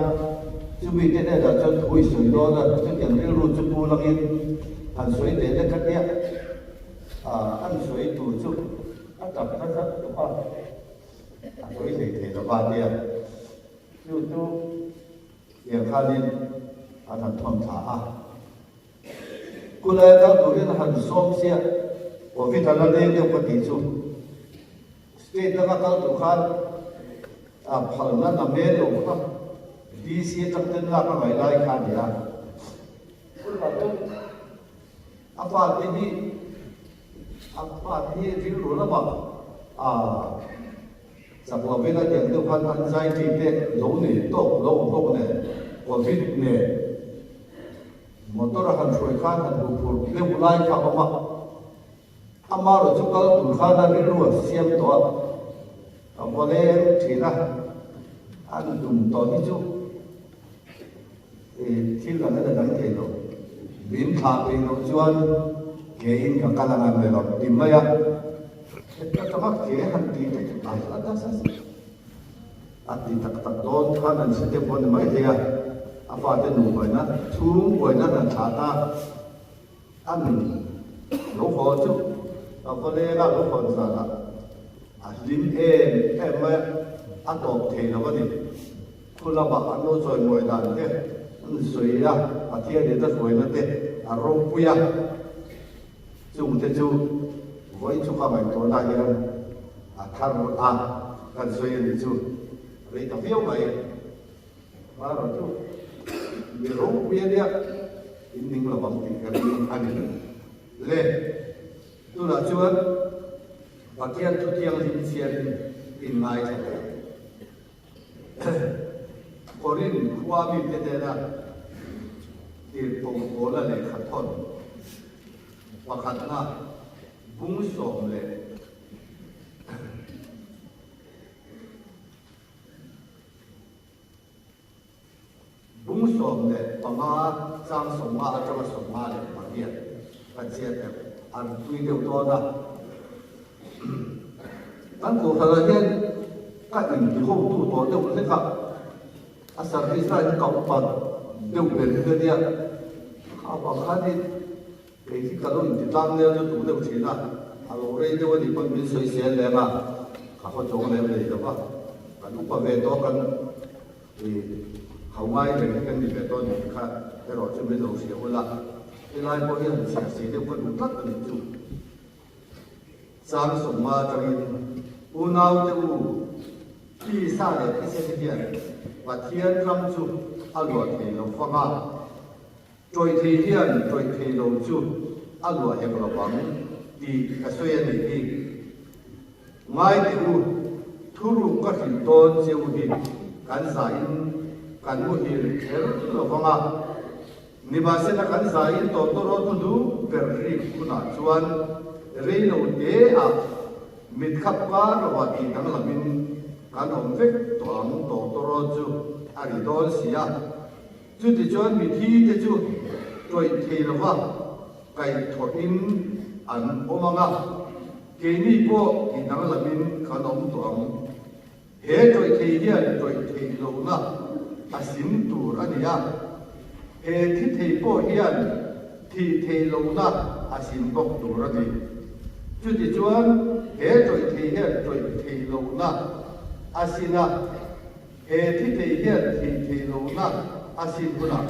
chumi te hnenah chuan thu i sawi dawn a chutiang rilru chu pu langin han sawi teh lek a tia an sawi tur chu A tap nasa tawp a, a sawi hlei thei lo va nia. Chu chu tiang khanin an han thawn thla a. Khulaia kal turin a han sawm chiah. Covid a la leng deuh ka tih chu. State danga kal tur khan a phalna na mel lo kha DC atang ten lak a ngaih lai kha a ni a. Khulai chuan a fate hi a fate hi rilru lamah a chak lovin a tiang deuh khan anxiety te lo nei tawk lo awm bawk nen Covid nen Motor a han hruai khan han hmuh phur deuh lai kha a awm a, amaherawh chu kal tur khan a rilru a siam tawh a, ka vaw leng thin a, an tum tawh hi chu thil dang en a dang thei lo, min thlah peih loh chuan ke in ka kal ang an lo ti mai a, heta tanga ke han tih te chu a A ti tak tak dawn khan an hre deuh pawh a ni mai thei a, a fate nu buaina chhung buaina an thlah ta a nun lo haw chu a va leng a, lo hawn zanah a hlim em em mai a, a tawp thei lo a ni. Khu lamah an lo chawimawi dan te an sawi a, Pathian in a hruaina te a ropui a, chungte chu vawi chu ka ngaihtuahna hian A thar a kan sawi a nih chu rei ta viau mai. Hmaraw chu mi ropui a nia, in ning lo ang tih ka ring a ni. Le, tunah chuan Pathian thu thianghlim chhiarin in ngaithla teh ang. Korin khua mite nena tirhkoh Paula lehkha thawn pakhatna bung 11. Bung 15 chang 50 atanga 58 kan chhiat deuh an tui deuh dawn a. Kan kohhranah hian ka intihotu tawh deuh hlek a, a service lah hi ka upa deuh ber hi ka nia, kha vang khanin Kei hi ka lo inti tlang nel lutuk deuh thin a, a lo rei deuh a nih pawn min sawi sel lem a, ka haw chawng lem lei lo va, kan upa ve tawh kan i hau ngai reng hi kan ni ve tawh nih kha erawh chu min lo hria ula, helai pawh hi han chhiar sei deuh ka duh tlat a nih chu. Chang 50 atangin unaute u tisa leh thisen hian Pathian ram chu a luah thei lo fang a, Tawih thei hian tawih thei lo chu a luah hek lo vang tih ka sawi a nih hi. Ngai teh u, thuruk ka hrilh dawn che u hi kan zahin kan muhil kher lo vang a. Nimahsela kan zahin tawtawrawt hnu ber rik hunah chuan rei lo te ah mitkhap kar lovah tih danglamin kan awm vek tawh ang tawtawrawt chu a ri dawn si a. Chutichuan mithi te chu tawih thei lova kaihthawhin an awm ang a, keini pawh ti danglamin kan awm tawh ang. He tawih thei hian tawih theih lohna a sin tur a ni a, he thi thei pawh hian thih theih lohna a sin bawk tur a ni. Chutichuan he tawih thei hian tawih theih lohna a sin a. He thi thei hian thih theih lohna a sin hunah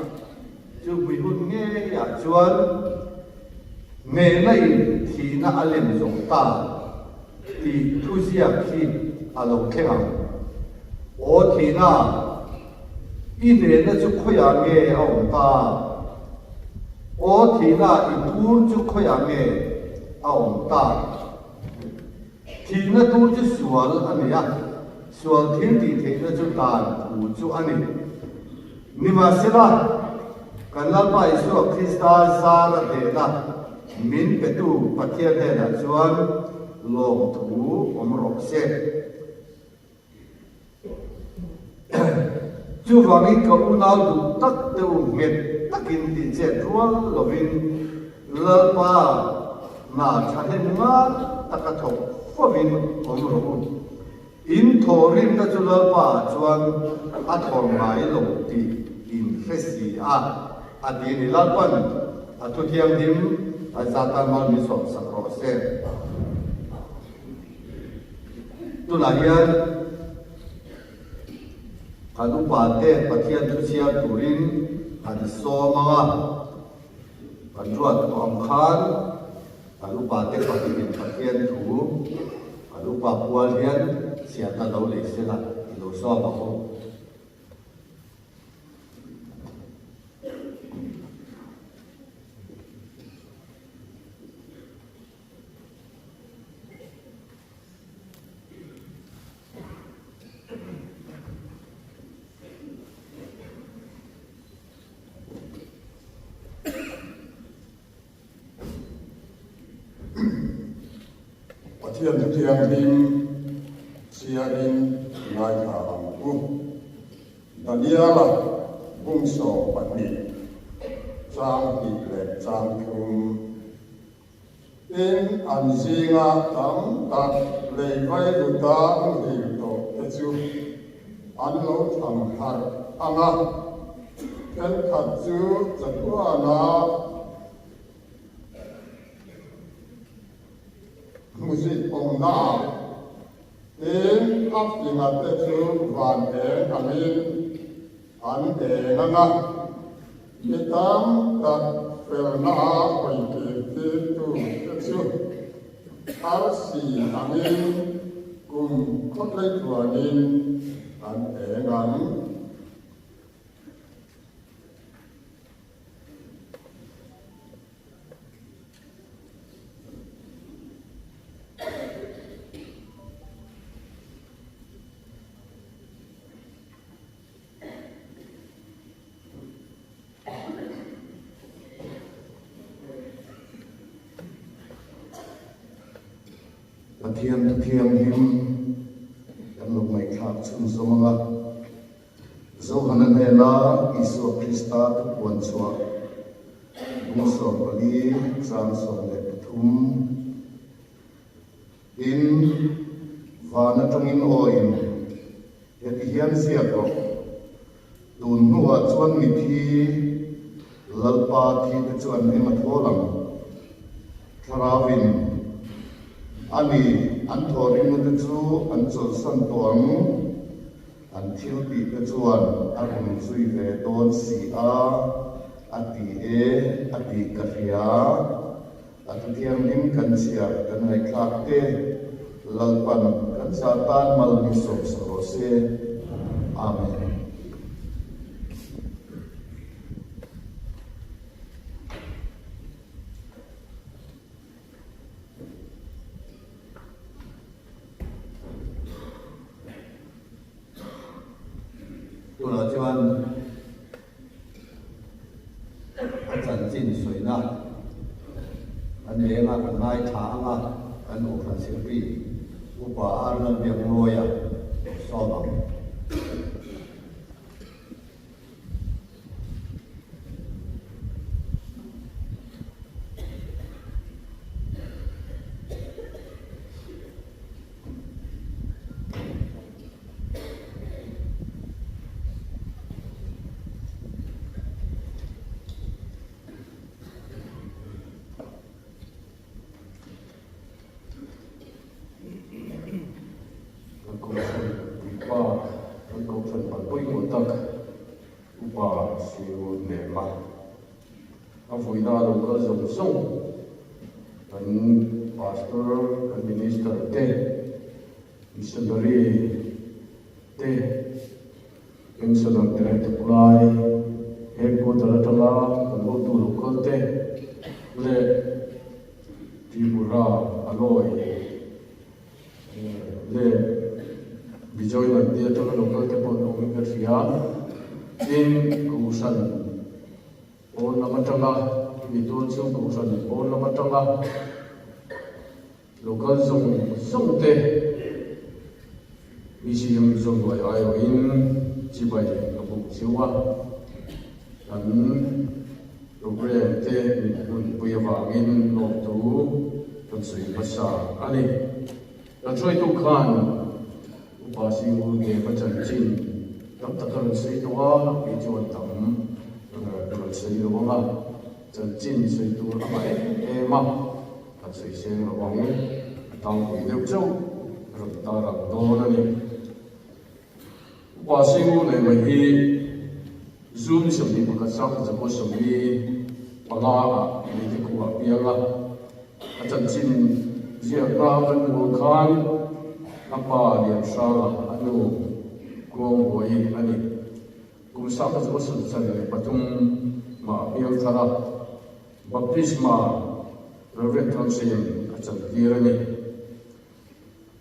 chu hmui hun ngeiah chuan ngeina-in thihna a lem zawh ta tih thuziak hi a lo thleng ang. Aw thihna, i hnehna chu khawiah nge a awm ta? Aw thihna, i tur chu khawiah nge a awm ta? Thihna tur chu sual a ni a, sual thil tih theihna chu dan thu chu a ni. Nimahsela, kan Lalpa Isua Krista zara hnehna min petu Pathian hnenah chuan lawmthu awm rawh se. Chuvangin ka unau duh tak deuh nghet takin tih chet rual lovin Lalpa hna thahnem ngai taka thawk fovin awm rawh u. In thawhrimna chu Lalpa ah chuan a thawn ngai lo tih in hre si a, a ti a ni. Lalpan a thu thianghlim a zatan mal min sawmsak rawh se. Tunah hian kan upate Pathian thu chhiar turin an sawm ang a. Kan ruat tawh ang khan kan upate pahnihin Pathian thu kan upa pual hian chhiatna lo lei sela i lo sawm ang u. Pathian thu thianghlim chhiarin ngaithla ang u. Daniela bung 12 chang hnih leh chang thum. Tin, an zinga tam tak lei vai luta muhil tawh te chu an lo thang harh ang a, thenkhat chu chatuana hmusit awmnaah, tin, a finga te chu van eng angin an eng ang a. Mi tam tak felna a hawi kir tirtu te chu arsi angin kum khawtlei tluanin an eng ang. Pathian thu thianghlim kan lo ngaihthlak chhunzawm ang a, Zohana hnena Isua Krista thupuan chhuah bung 14 chang 13 in van atangin aw in Heti hian ziak rawh, Tun hnuah chuan mithi Lalpa thite chu an eng a thawl ang. Thlarauin a ni, an thawhrimna te chu an chawlhsan tawh ang, an thil tih te chuan a rawn zui ve dawn si a, a ti e, a tih ka hria. A thuthianghlim kan chhiar kan ngaihthlak te Lalpan kan za tan mal mi sawmsak rawh se. Amen. Tunah chuan A chanchin sawina kan leng a, kan ngaithla ang a, kan Kohhran Sirpi Upa Arnold Biakmawia lo sawm ang. Kan Kohhran puipa, kan Kohhran pan pawimawh tak Upa Siu Nema a vuina a lo kal zawng zawng kan Pastor, kan Minister te, Missionary te, Pensioner te leh tuklai headquarter atanga kan hotu lo kal te leh Tripura Alloy leh Bijoy Nandi atanga lo kal te pawh an awm in ka hria. Tin, Kohhran pawn lam atanga mi dawn chu Kohhran pawn lam atanga Lo kal zawng zawng te BCM zawng hnuai aiawhin chibai ka buk chiu a, kan program te min hunpui avangin lawmtu kan sawi hmasa a ni. Kan hruaitu khan Upa Singur Deva chanchin tam tak a rawn sawi tawh a, kei chuan tam ka rawn sawi lo ang a, chanchin sawi tur a ngah em em a. Kan sawi seng lo ang, a tlangpui deuh chauh a rawn tar ang dawn a ni. Upa Singu leh mai hi June 21 Sakha Chakua 40. panga ah Leite khua a piang a, a chanchin ziakna kan hmuh khan a pa Lianhranga a nu Kuangbuai a ni. Kum saka chu a 73 mah a piang thar a, Baptisma Rev. Thangsein a chantir a ni.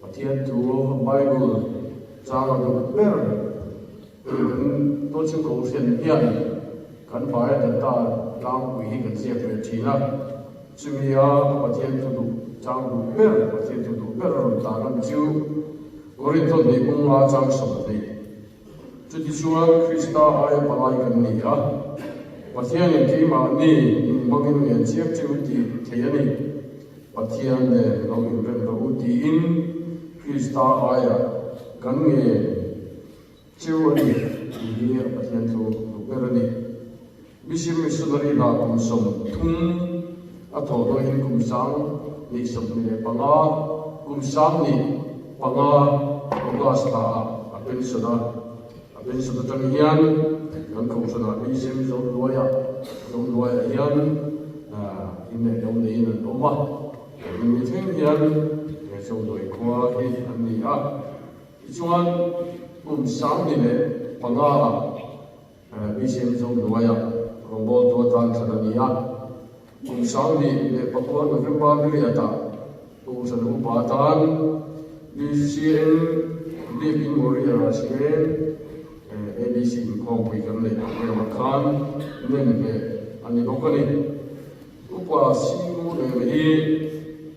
Pathian thu Bible chang a duh ber tih kan Tualchhung Kohhran hian kan vaia data tlangpui hi kan ziak ve thin a, chumi a Pathian thu duh chang duh ber, Pathian thu duh ber a rawn tah lan chu Korintho hnih bunga chang 20. Chutichuan Krista aia palai kan ni a, Pathianin keimahni min hmangin ngen chiak cheu tih thei a ni. Pathian nen lo inrem rawh u tiin Krista aia kan ngen cheu a ni tih hi a Pathian thu duh ber a ni. Mission Missionary hna kum 30 a thawh hnuaiin kum 2025, kum 15 August thla ah a pension a. A pension atang hian kan kohhranah BCM Zohnuaia Zohnuaiah hian in leh lo neiin an awm a. Hemi thleng hian he Zohnuai khua hi an ni a. Tichuan kum 2005 ah BCM Zohnuaia rawngbawltu atan thlan a ni a. Kum 2009 November niriatah Kohhran Upa atan BCM Biakin Warrior Rashveng ABC inkhawmpui kan neih programah khan nem hneh a ni bawk a ni. Upa Singu Rel hi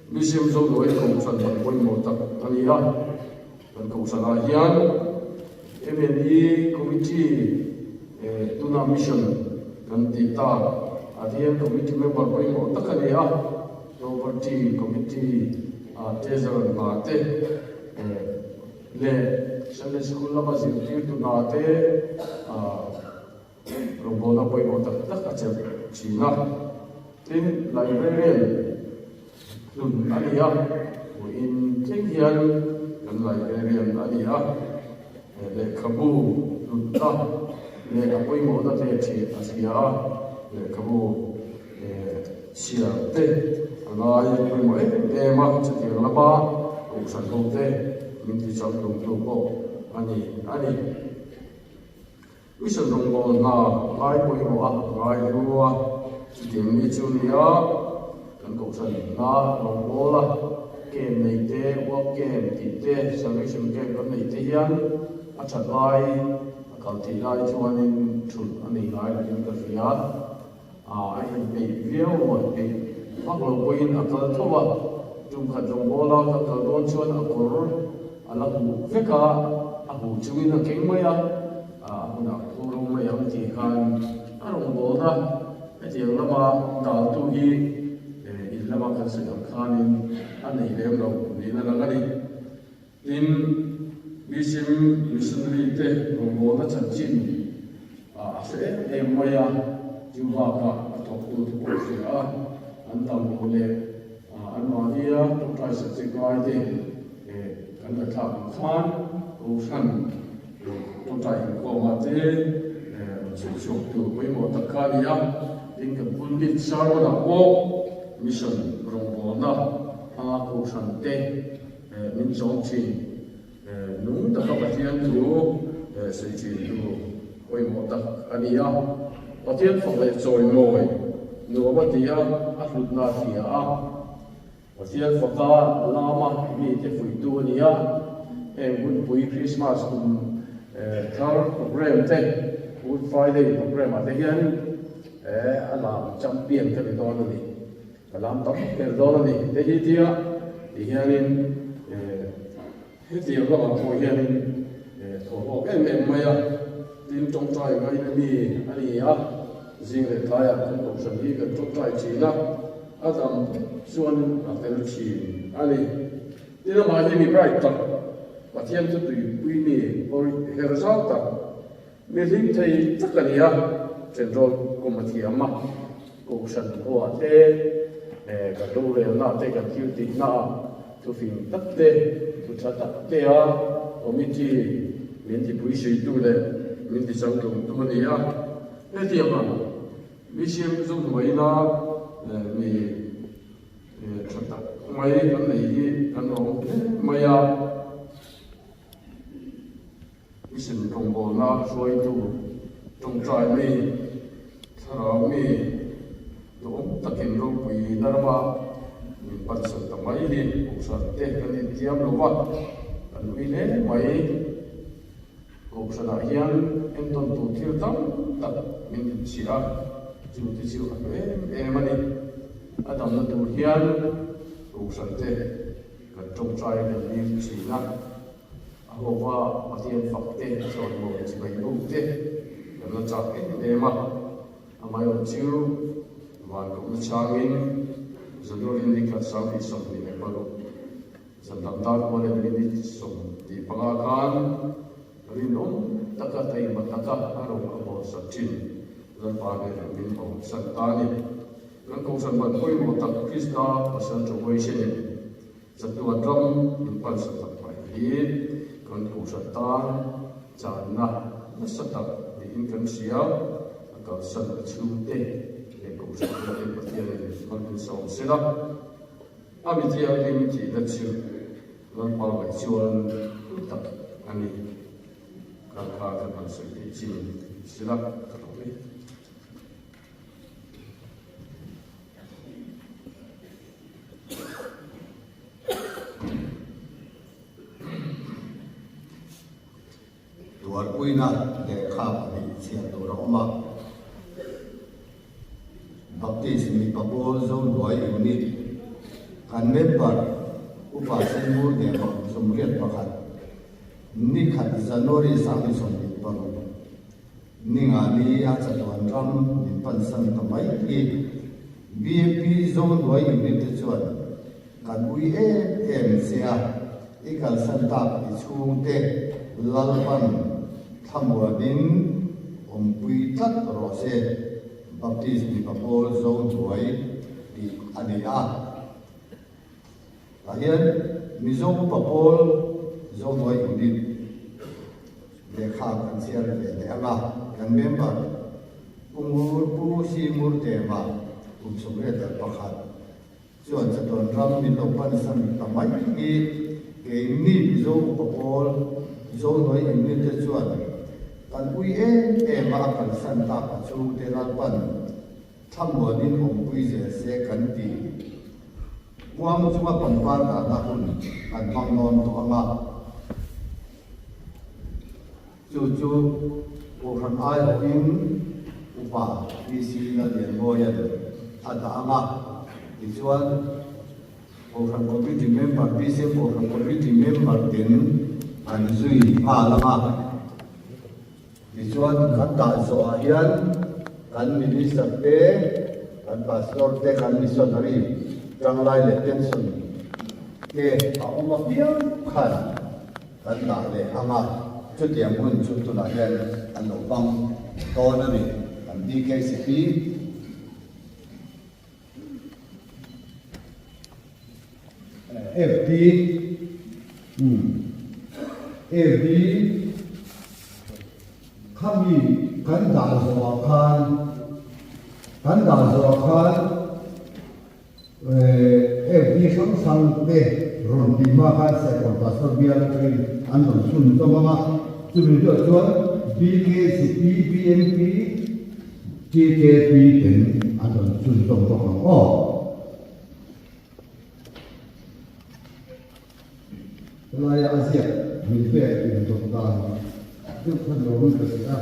BCM Zohnuai Kohhran ban pawimawh tak a ni a. Kan Kohhranah hian MNE Committee tuna Mission kan tih tak ah hian Committee member pawimawh tak a ni a, Property Committee ah Treasurer hna te leh Sunday School lama zirtirtu hna te Rawngbawlna pawimawh tak tak a chelh thin a, tin librarian hlun a ni a, vawiin thleng hian kan librarian a ni a, lehkhabu hlutna leh a pawimawhna te thin a hria a, lehkhabu chhiar te a ngai pawimawh em em a, chutiang lama kohhran ho te min ti changtlungtu pawh a ni a ni. Mission rawngbâwl hna ngai pawimawh a, ngai hlu a, chutiang mi chu nia kan kohhran hna rawngbâwl a, camp nei te, work camp tih te, salvation camp kan neih te hian a ṭhat lai, a kal theih lai chuanin ṭhulh a nei ngai lovin ka hria. A inpeih viau maw tih vak lo pawhin a kal tho a, tum khat rawngbâwl a kan kal dawn chuan a kawr a la huh vek a, a huh chungin a keng mai a, a hunah phu ro mai ang tih khan a rawngbâwlna hetiang lama daltu hi in lama kan sawi ang khanin a nei lem lo niin a lang a ni. Tin, Mission Missionary te rawngbâwlna chanchin a hre em em mai a, chu bakah a thawktute pawh hria a, an dam loh leh anmahnia tawngtai subject ngaite kan ngaihthlak ang khan Kohhran tawngtai inkhawmah te rawn sawi chhuaktu pawimawh tak kha a ni a. Tin, kan pulpit sermon-ah pawh Mission rawngbâwlna hmanga Kohhran te Min chawm thin. Nung taka Pathian thu sawi thin tu pawimawh tak a ni a. Pathian fak leh chawimawi nuam a ti a, a hlutna a hria a. Pathian faka lama mite fuihtu a ni a. Heng hunpui Krismas kum thar programme te, Good Friday programme ah te hian a lam champion ka ni dawn a ni. Ka lam tam ber dawn a ni. Te hi tia ti hianin hetiang lamah pawh hianin thawhlawk em em mai a, tin tawngtai ngaina mi a ni a, zing leh tlaiah kan kohhran hi kan tawngtai thin a, a dam chuan a fel thin a ni. Tin amah hi mi bright tak, Pathian chu tuipui mi her zau tak, Mi hlim thei tak a ni a, ṭenrawl kum a thiam a, Kohhran khuaah te, kan rorelnaah te, kan thil tihnaah thufing tak te, thu ṭha tak te a committee min tipui suitu leh min tichangtlungtu a ni a, hetiang ang. BCM Zohnuaina mi tha tak mai kan nei hi kan awm hle mai a. Mission rawngbawlna hruaitu tawngtai mi, thlarau mi duhawm takin ropui na rama min pansan ta mai hi Kohhran te kan intiam lo va, kan ui hle mai. Kohhranah hian entawn tur thil tam tak min inchhiah a, chu te chu a hlu em em a ni. A damna tur hian Kohhran te kan tawngtai kan dil thin a, a hova Pathian fak te chuan maw chibai buk te kan la chak em em a, amaherawh chu van kohna changin January ni khat 2026 Zan dar kual leh minute 15 khan rinawm taka taima taka a rawng a bawlsak thin. Lalpa nen min bawlsak ta a ni. Kan Kohhran ban pawimawh tak Krista Pasal Chawisenin chatuan ram min pansak tak mai hi kan Kohhran tan channa nasa tak niin kan hria. A kalsan a chhungte leh Kohhran te Pathianin hmangin sawm sela. A mi thianghlim thihna chu Lalpa ngaih chuan hlu tak a ni. Kal kha kan han sawi theih chin sila ka lo ni. Tuarpuina lehkha pahnih chhiar tur a awm a. Baptist mipa pawl Zohnuai Unit kan member Upa Senmur Nehmang 81 ni khat January 2026 ninga ni a chatuan ram min pansan ta mai hi BAP Zohnuai Unit te chuan kan ui em em che a, i kalsan tak i chhungte Lalpan thlamuanin awmpui tlat rawh se, Baptist mipa pawl Zohnuai tih a ni a. Tah hian Mizo upa pawl Zohnuai Unit lehkha kan chhiar ve leh ang a, kan member Pu Ngur Pu Simur Deva kum 81, Chuan chatuan ram min lo pansan ta mai hi keini Mizo upa pawl Zohnuai Unit te chuan kan ui em em a, a kalsan tak a chhungte Lalpan thlamuanin awmpui zel se kan ti. Kuang chunga pangpar dahna hun kan hmang nawn tawh ang a, chu chu Kohhran aiawhin Upa PC Lallianmawia'n a dah ang a, tichuan Kohhran Committee member BCM Kohhran Committee member ten an zui nghal ang a, tichuan kan dah zawhah hian kan Minister te, kan Pastor te, kan Missionary tanglai leh pension te a awm apiang khan Kan dah leh ang a, chutiang hun chu tunah hian an lo hmang dawn a ni. Kan BKCP. FD FD Khami kan dah zawhah khan kan dah zawhah khan FB hrang hrang te rawn tih hma khan Serkawn Pastor bial atangin an rawn chhun zawm ang a, chumi duah chuan BKCP, BMP, TKP ten an rawn chhun zawm bawk ang aw. Helaia a ziak min pek indawt dan deuh kha ni awmin ka hria a.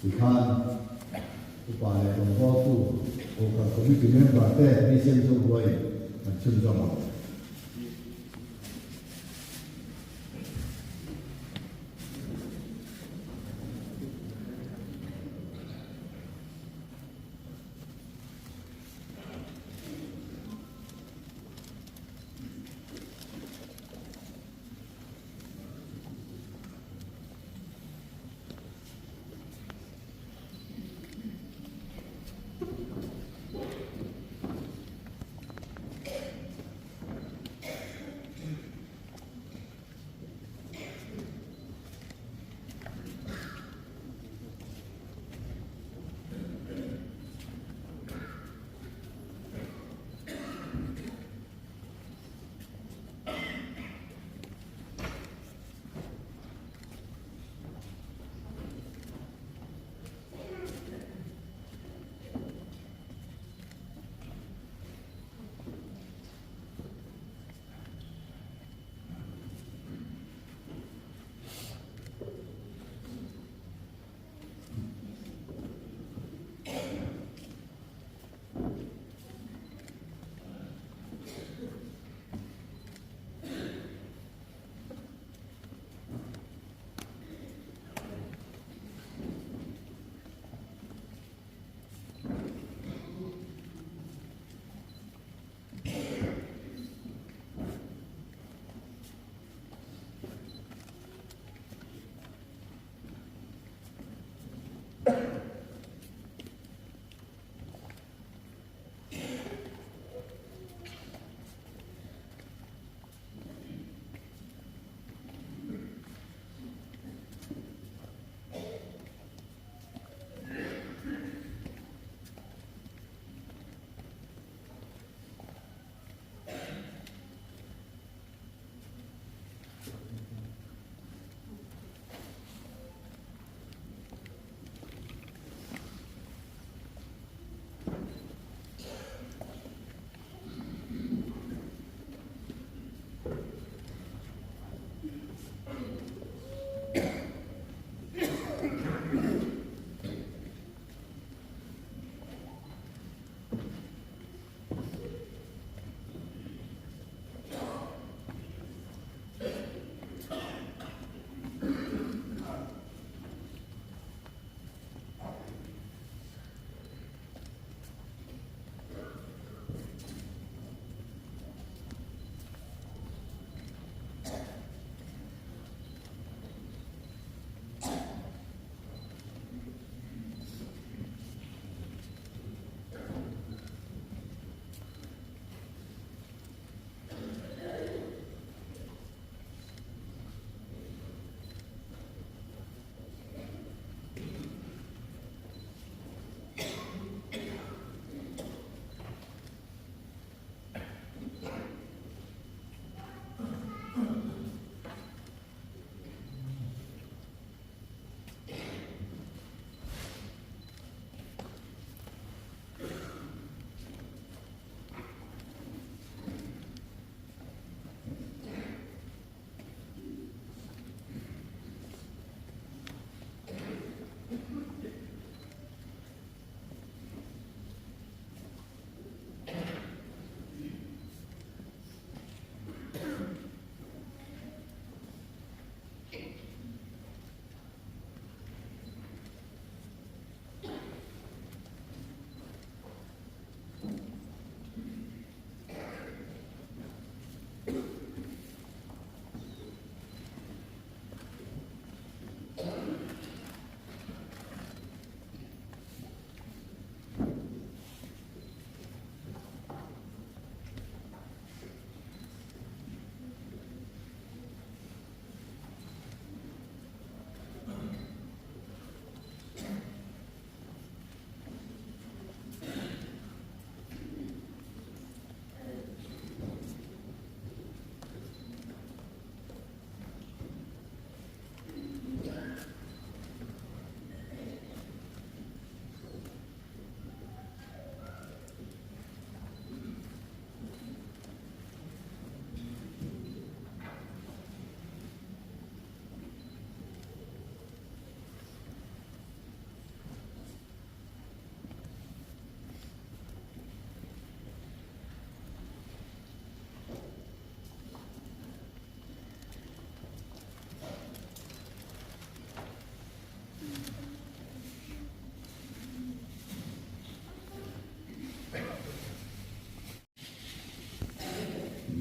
Tikhan upa leh rawngbawltu Kohhran Committee member te Mission Zohnuaiin an chhunzawm ang.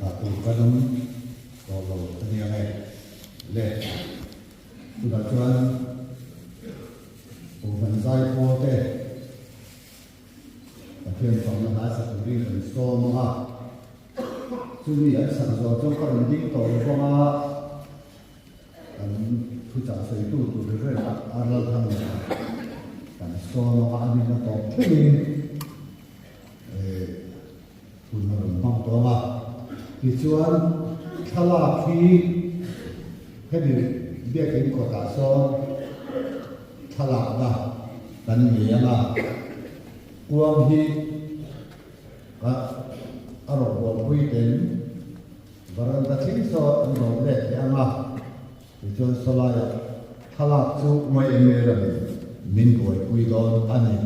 Tah tur kan awm tawh lo a nia nge le. Tunah chuan Kohhran Zaipawl te Pathian fakna hla sak turin kan sawm ang a, chumi an sak zawh chuan ka rawn ding tawh lo vang a, kan thuchah sawitu tur ri reng a ral thang leh a, kan sawm ang a, a nihna tawp thlengin hun a rawn hmang tawh ang a. Tichuan thlalak hi hemi biakin kawtah sawn thlalakna kan nei ang a, kuang hi a a rawn bualpui ten varanda thleng sawn an rawn let leh ang a, tichuan sawlaiah thlalak chu YMA lamin min buaipui dawn a ni.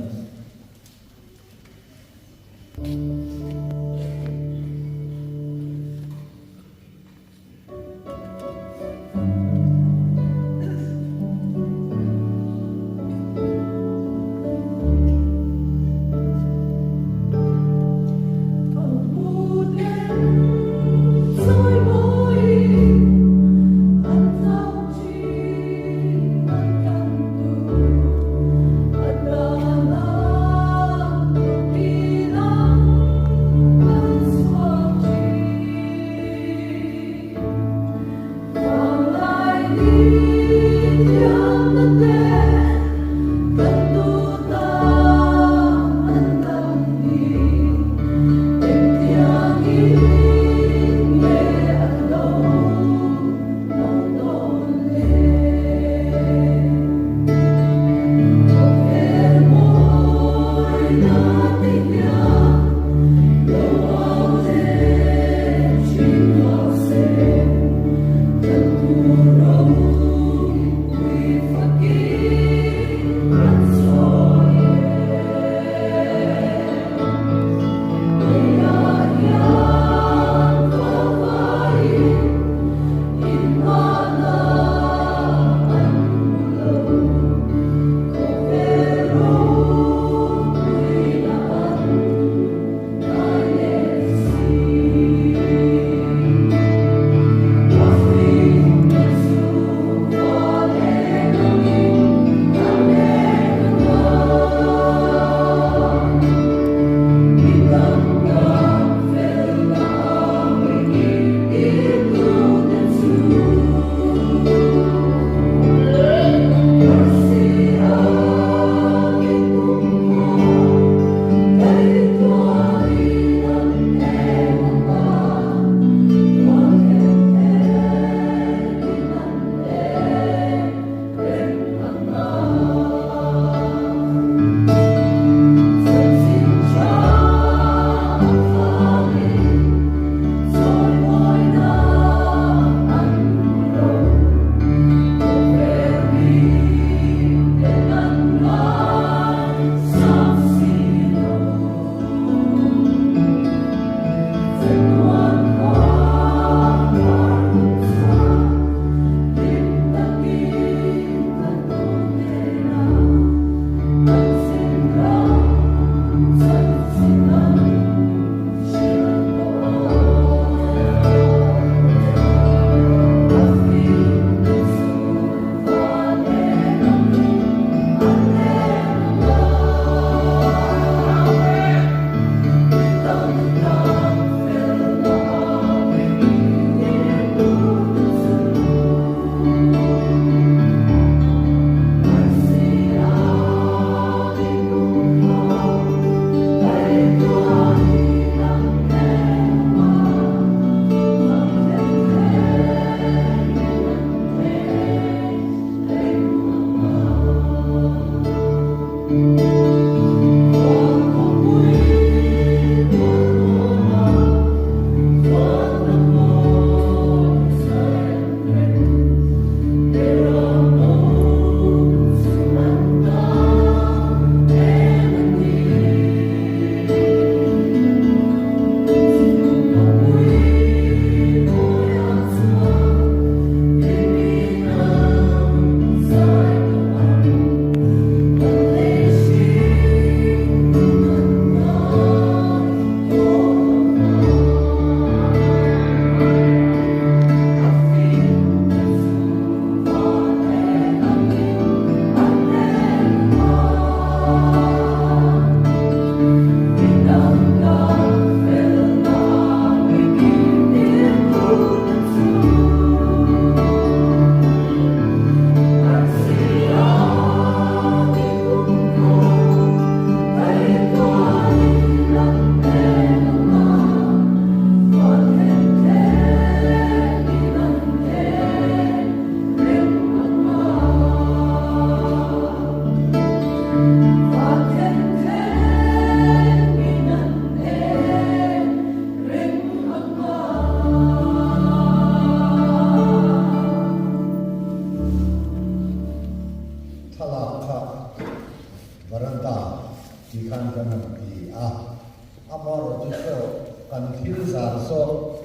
Kan thil zar saw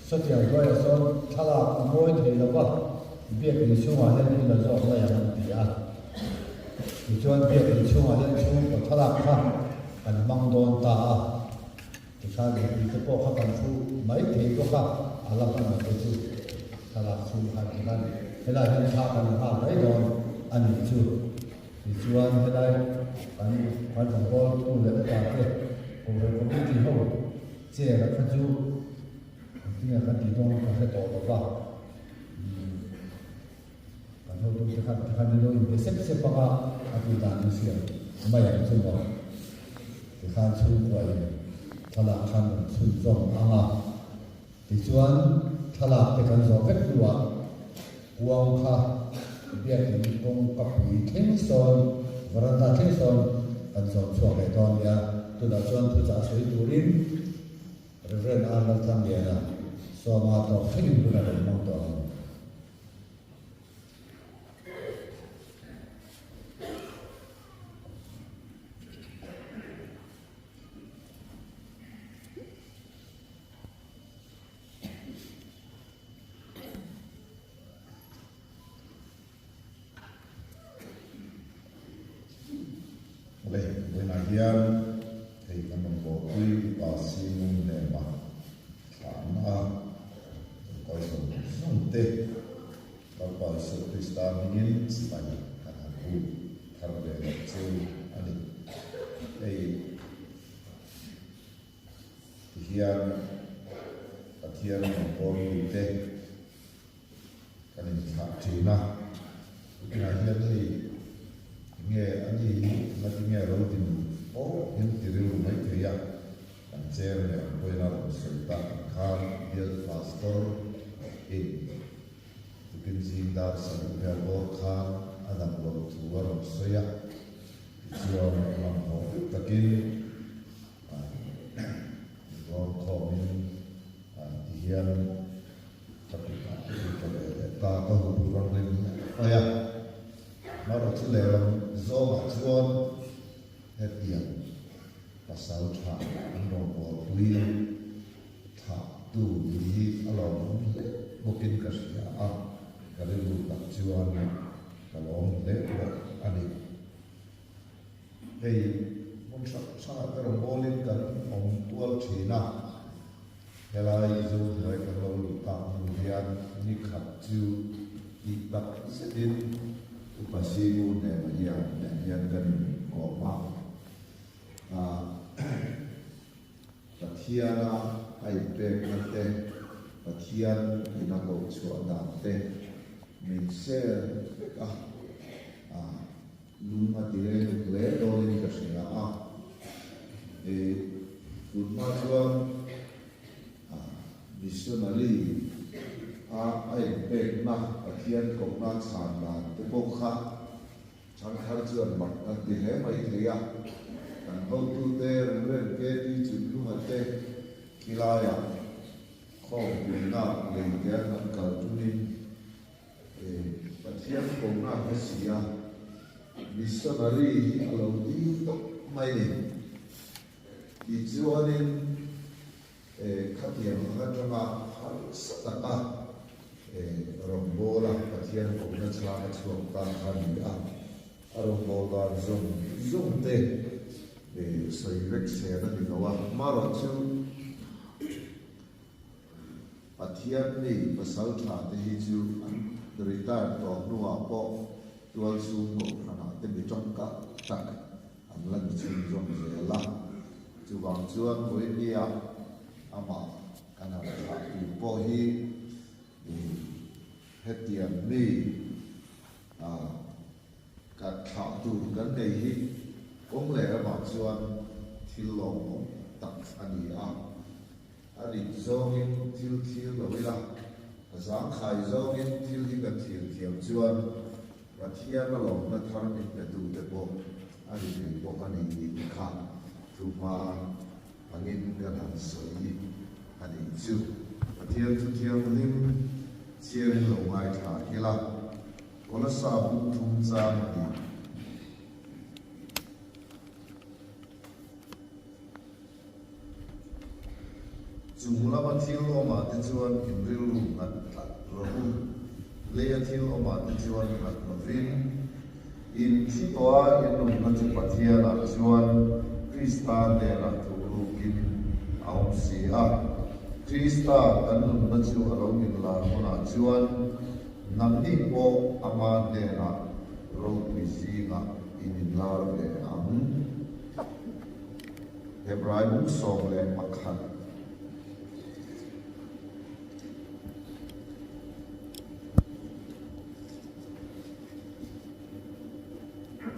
sawtiang hnuaiah sawn thlalak a mawi thei lo va, biakin chhungah hian i la zawk mai ang an ti a. Tichuan biakin chhungah hian chhungkaw thlalak kha kan hmang dawn ta a. Tikhan mipui te pawh kha kan thu mai thei bawk a, a la hman ang te chu thlalak chhung khan tikhan helai hian thla kan la nghal mai dawn a nih chu. Tichuan helai kan kan tlangval tu leh upa te Kohhran Committee ho chair a kha chu engtin nge kan tih dawn ka hre tawh lo va, umm kan hotu te khan tikhan an lo inbe sep sep ang a, a tih dan an hriat mai ang chu maw. Tikhan chhungkua in thlalak khan rawn chhunzawm ang a, Tichuan, thlalak te kan zawh vek hnuah kuang kha biakin kawngka pui thleng sawn, veranda thleng sawn kan zawm chhuak leh dawn nia. Tunah chuan thuchah sawi turin Rev. Arnold Thangliana sawma tawp thlengin hun a rawn hmang tawh ang. Leh vawiinah hian hei kan rawn bawhpui upa Simon Hnema thlahna a kawi zawng zawng te Lalpa Isua Krista hmingin chibai kan han buk thar ve leh chu a ni. Hei. Tihian Pathian rawngbâwl mite kan inthlah ṭhin a, tunah hian hei enge a ni hi ngatinge a lo din pawh hian ti rilru mai thei a, kan chair leh ang pawhin a rawn sawi tak ang khan bial pastor in tukin zing dar sarih vel bawr khan a dam loh thu a rawn sawi a, tichuan hmanhmawh takin. Rawn khawmin ti hian ka kutah ka in ta ve leh ta, ka hu pui rawn ring mai a. Marawh chu lehlam zawngah chuan hetiang pasal tha an rawn bualpui thlah tu ni hi a lawmawm hle bawkin ka hria a, ka rilru tak chuan ka lawm hle bawk a ni. Hei hmun hrang hrangah te rawn bawlin kan awm kual thin a, helai zu hnuai kan lo luh tak hnu hian ni khat chu tih tak zetin Upa Simu hnenah hian nen hian kan inkawm a, Pathiana a inpekna te, Pathian ina koh chhuah dan te min share vek a. Lung a ti reng ruk hle dawnin ka hria a, e tun hma chuan missionary a a inpekna Pathian kohna chhan dan te pawh kha thangthar chuan mak kan ti hle mai thei a, kan hotute Reverend KT Chunlunga te khilaiah khawmpuina lei te an han kal tunin Pathian kohna ka si a, missionary hi a lo dil tawp mai ni. Tichuanin khatiang ang atanga harsa taka rawngbawla Pathian kohna chhang a chhuak ta kha a ni a, a rawngbâwl dan zawng zawng te sawi vek sen a ni lo a, amaherawhchu, Pathian mi pasal tha te hi chu an retire tawh hnuah pawh tualchhung kohhranah te mi tangkai tak an la ni chhunzawm zel a. Chuvang chuan vawinia amah kan han thlah tur pawh hi hetiang mi ka thlah tur kan nei hi kawng leh ramah chuan thil lawmawm tak a ni a. A dik zawngin thil thlir lo ila, a zangkhai zawngin thil hi kan thlir thiam chuan Pathian a lawmna thar min petute pawh a ri thei bawk a ni tih te kha thuhma angin kan han sawi a nih chu. Pathian chu thianghlim chhiarin lo ngaithla ila, Kolasa bung thum chang a ni. Chung lama thil awmah te chuan in rilru nghat tlat rawh u, leia thil awmah te chuan nghat lovin, in thi tawh a in nunna chu Pathianah chuan Krista hnenah thuhrukin a awm si a. Krista kan nunna chu a lo inlar hunah chuan nangni pawh ama hnenah ropui zingah in inlar ve ang. Hebrai bung 11.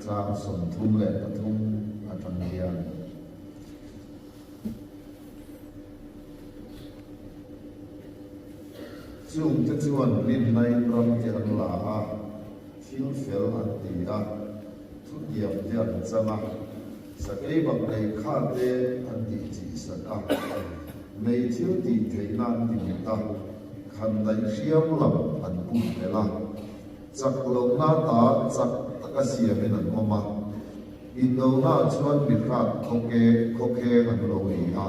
Chang 33 atang hian. Chungte chuan rinnain ram te an la a, thil fel an ti a, thutiam te an chang a. Sakei bak nei kha te an tih chih sak a, mei thil tih theihna an ti mit a, khan daih hriam lam an pum belh a, chak lohna ta chak taka siamin an awm a, indona chuan mi hrat khawke khawkheng an lo ni a,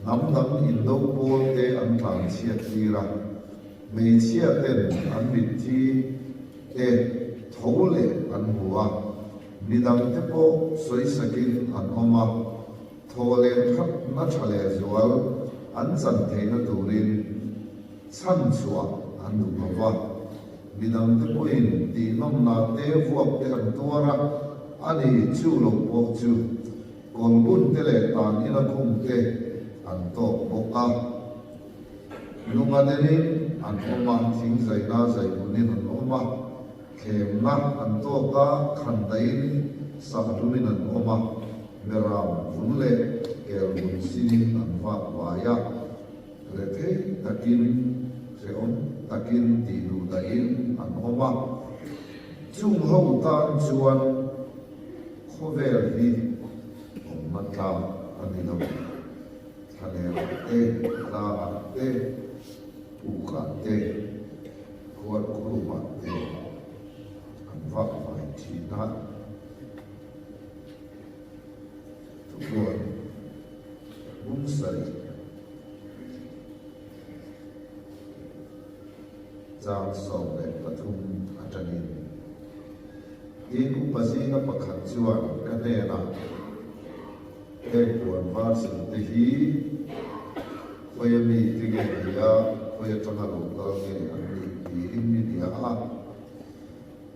hnam dang indo pawl te an tlan chhiat tir a, hmeichhia ten an mitthi te tho leh an hmu a. Midangte pawh sawisakin an awm a, thaw leh thatna tha leh zual an chan theihna turin chhan chhuah an duh lo va. Midangte pawhin tihnawmna te vuak te an tuar a, a ni chu lo pawh chu kawlbun te leh tan ina khung te an tawk bawk a. Lunga delin an awm a, thingzaina zaibunin an awm a. Thlemna an tawk a, khan daiin sahlumin an awm a, beram vun leh kel vun sinin an vak vai a, rethei takin, hrehawm takin tih duh dahin an awm a. Chung ho tan chuan khawvel hi awmna tlak a ni lo, thlalerah te, tlangah te, pukah te, Khualkhumah te an vak vai thin a, thupuan bung sarih chang 13 atangin tin upa zinga pakhat chuan ka hnenah heng puan var sen te hi Khawi a mi te nge ni a, khawi atanga lo kal nge an nih tiin mi bia a.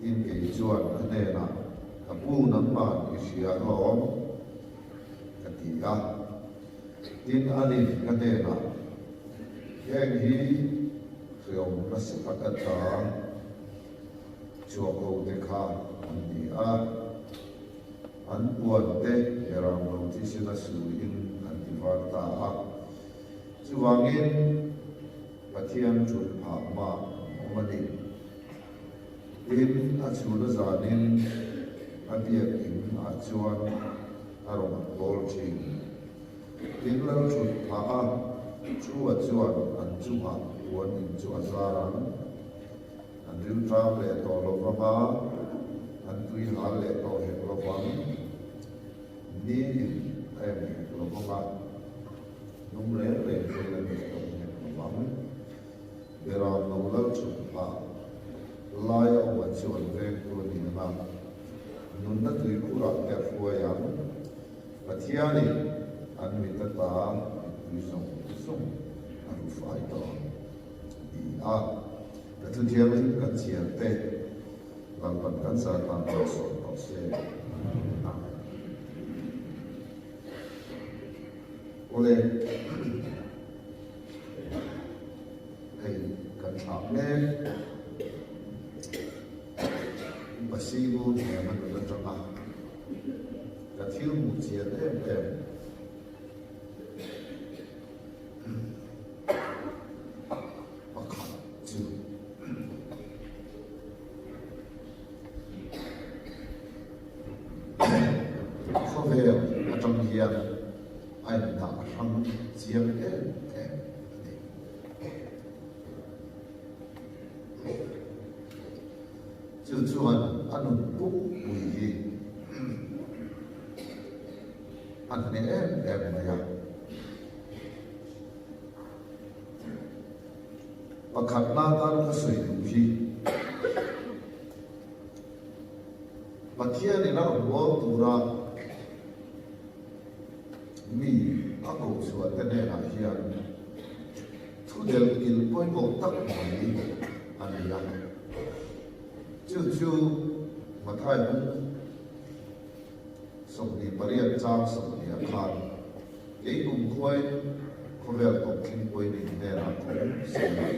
Tin kei chuan a hnenah, Ka pu nangmah i hria alawm, ka ti a. Tin anin ka hnenah, Heng hi hreawm nasa taka ta chhuak ho te kha an ni a. An puan te beram lo thisen a suiin an ti var ta a. Chuvangin Pathian thut phah mah an awm a ni. Tin, a chhun a zanin a biakinn ah chuan a rawn bawl thin. Tin, lal thut phah a thu a chuan an chungah puan in chu a zar ang. An rilṭam leh tawh lo vang a, an tui hal leh tawh hek lo vang. Ni in a em hek lo vang a, lum reng reng zel a nih tawh hek lo vang. Beram lo lal chhuk phah laia awm an chu an vengtu a ni ang a, nunna tuikhurah te a hruai ang. Pathianin an mit ata mittui zawng zawng a ru fai tawh ang a ti a. Ka thu thianghlim kan chhiar te Lalpan kan zar tan pawh sawm tawh se. Amen. Awle, hei kan thlah mek. Upa Sibu hnem a nun atanga ka thil hmuh chian em em. Pakhat chu khawvel atang hian a indah hrang chiang em em a ni. Chu chuan a nun pumpui hi a hneh em em mai a. Pakhatna atan ka sawi duh hi Pathianin a rawn bawl tura mi a koh chhuah te hnenah hian thu delh kilh pawimawh tak mai a ni a. Chu chu Mathai bung 28 chang 20 ah khan kei kum khuain khawvel tawp thleng pawhin in hnenah ka awm sawi a.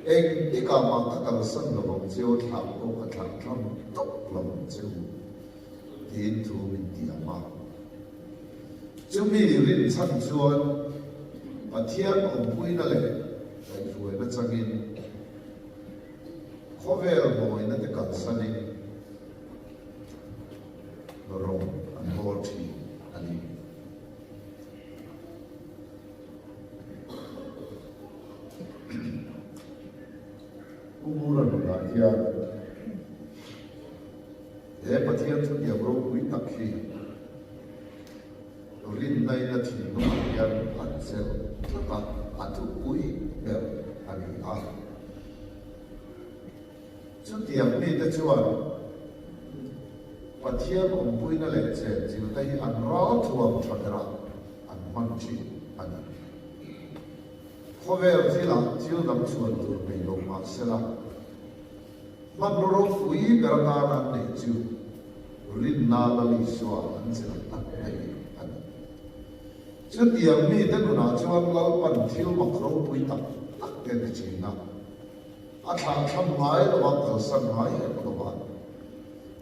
Eng tikah mah ka kalsan lo ang cheu, thlah pawh ka thlah thlam tawp lo ang cheu tiin thu min ti ang a. Chumi rinchhan chuan Pathian awmpuina leh kaihhruaina changin khawvel mawina te kalsanin rawng an bawl thin a ni. Pu Mura nunah hian he Pathian thutiam ropui tak hi rinnaina thinlungah hian an chelh tlat a, a thupui ber a ni a. Chutiang mite chuan Pathian awmpuina leh chenchilhna hi an ralthuam tha berah an hman thin a ni. Khawvel thilah thil dang chhuan tur nei lo mah sela, hmanraw ropui ber atana an neih chu rinna Lal Isua an chelh tak mai a ni. Chutiang mite nunah chuan Lalpan thil mak ropui tak tak te ni thin a. A thlahthlam ngai lo a, kalsan ngai hek lo a,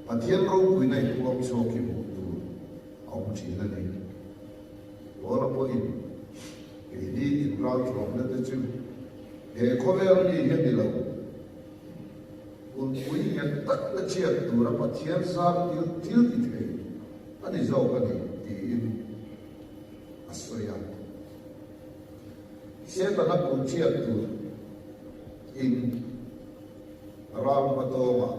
Pathian ropuina i puang chhuak hi hmuh tur a awm thin a ni. Paula pawhin keini inralthuamna te chu he khawvel mi hi a ni lo. Kulhpui nghet tak na chhiat tura Pathian zar thil thil ti thei a ni zawk a ni tiin a sawi a. Setana kulh chhiat tur in ram hmatawngah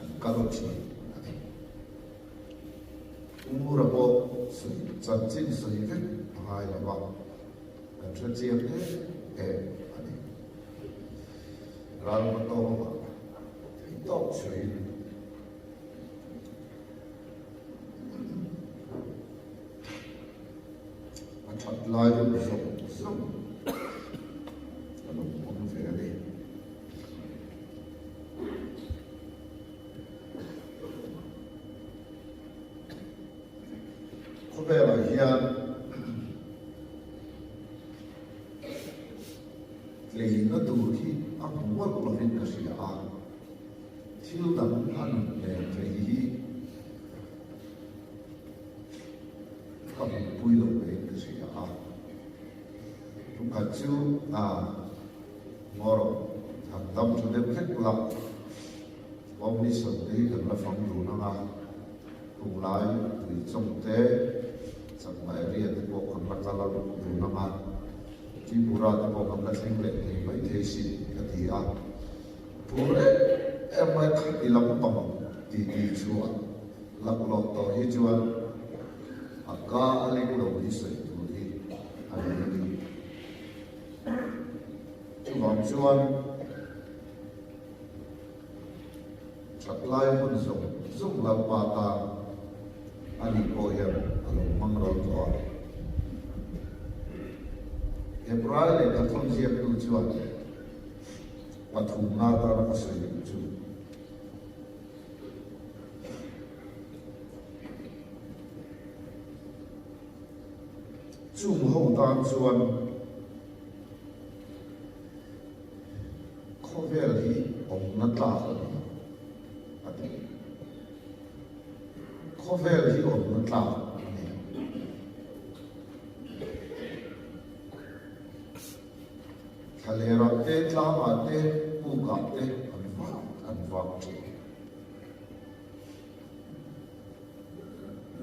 an kal thin a ni. Pu Mura pawh sawi chanchin sawi vek a ngai lo va, kan hre chiang em em a ni. Ral hmatawngah theih tawk chhuahin A that lai hun zawng zawng a lo awm ve a ni. Khawvelah hian tleina tur hi a hmu mawlh lovin ka hria a. Thil dang a nun hmel thei hi ka hmuhpui lo vein ka hria a. Tumkhat chu a ngaw rawh, han dam tha deuh hlek la, Home Mission te hi kan la fang dun ang a, tunglai Tuichawng te, Chakma area te pawh kan la kal dun ang a, Tripura te pawh kan la thleng leh thei mai thei sin ka ti a. Phur em em mai khat i lampang ti ti chu a laklawh tawh hi chuan a ka a leng lo hi sawi tur hi a ni a ni. Chuvang chuan thatlai hmun zawng zawng Lalpa tan a nih pawh hian a lo hmang ral tawh a. Hebrai lehkha thawnziaktu chuan. Pathumna atana ka sawi duh chu chung ho tan chuan khawvel hi awmna tlak a ni a ti. Khawvel hi awmna tlak a ni lo. Thlalerah te, tlangah te, pukah te an vak an vak thin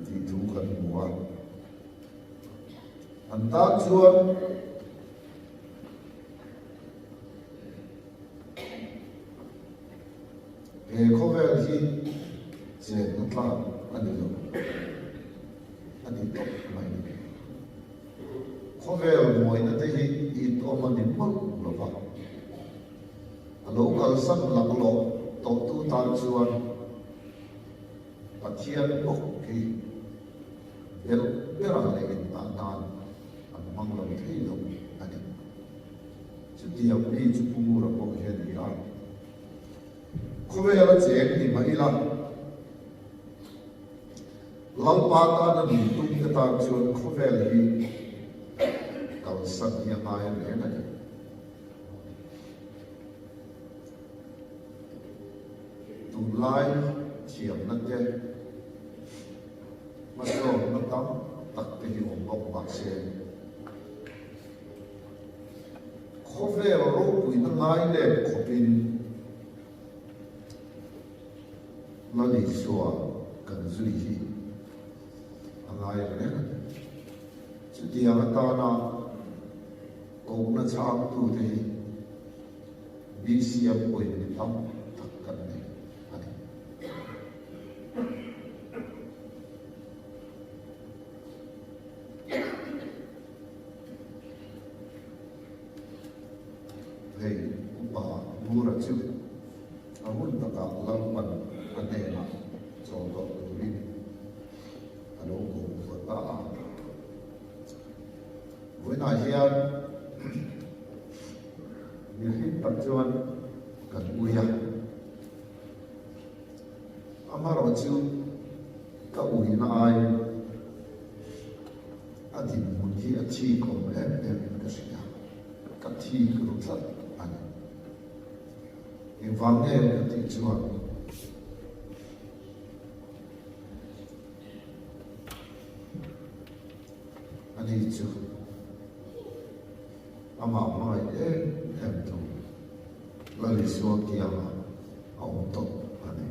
tih thu kan hmu a. An tan chuan he khawvel hi. Chenna tlak a ni lo a ni tawp mai. Khawvel mawina te hi it awm a ni mawlh lo va, a lo kalsan laklawh tawhtu tan chuan Pathian bawk hi belh berah leh inngah nan an hmang lo thei lo a ni. Chutiang mi chu Pu Ngura pawh hi a ni a. Khawvel a cheng ni mah ila, Lalpa tana nun tum te tan chuan khawvel hi kalsan hi a ngai reng a ni. Tunlai thiamna te, hmasawnna tam tak te hi awm bawk mah se, Khawvel ropuina ngai lem khawpin Lal Isua kan zui hi a ngai reng a ni. Chutiang atana kohna chhangtute hi BCM pawhin mi tam tak kan nei a ni. Hei upa Ngura chu a hun takah Lalpan a hnenah chawl tawh turin a lo ko buat ta a. Vawiinah hian mihring tak chuan kan ui a, amaherawhchu ka uina aiin A dinhmun hi a thik awm em em in ka hria, ka thik ru tlat a ni. Engvang nge ka tih chuan ani chu amah hmangaih em em tu Lal Isua kiangah a awm tawp a ni.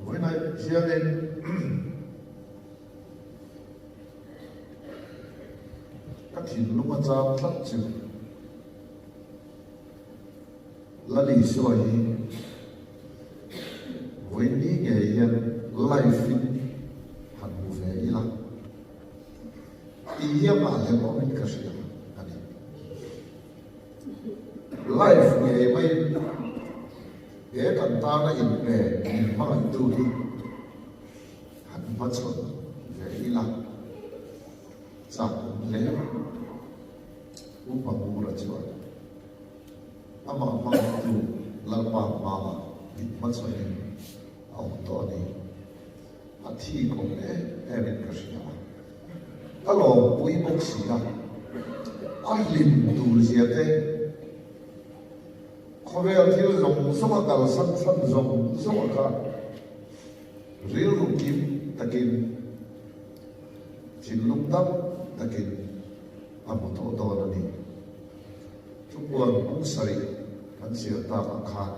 Vawiinah hianin ka thinlung a chang tlat chu Lal Isua hi vawiin ni ngei hian live in han hmu ve ila tih hi a ngahhlelh awmin ka hria a ni. Live ngei mai he kan tana inpe min hmangaihtu hi han hmachhawn ve ila chak awm hle. Upa Ngura chuan amah hmangaihtu Lalpa hmaah min hmachhawnin a awm tawh a ni. A thik awm em em in ka hria a, ka lawmpui bawk si a, a hlim tur zia te, khawvel thil zawng zawng a kalsan chhan zawng zawng a kha rilru kim takin, thinlung dam takin a hmu tawh dawn a ni. Thupuan pung sarih kan chhiar takah khan.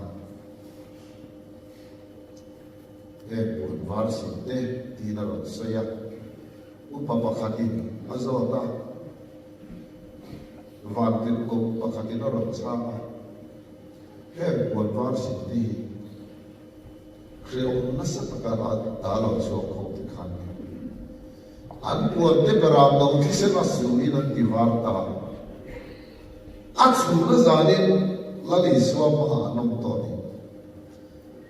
Heng puan var sin te tiin a rawn sawi a, upa pakhatin a zawt a, vantirhkoh pakhatin a rawn chhang a, heng puan var sin te hi hrehawm nasa taka dah lo chhuak ho te khan an puan te beram lo thisen a suin an ti var ta a, a chhun a zanin Lal Isua hmaah an awm tawh a ni.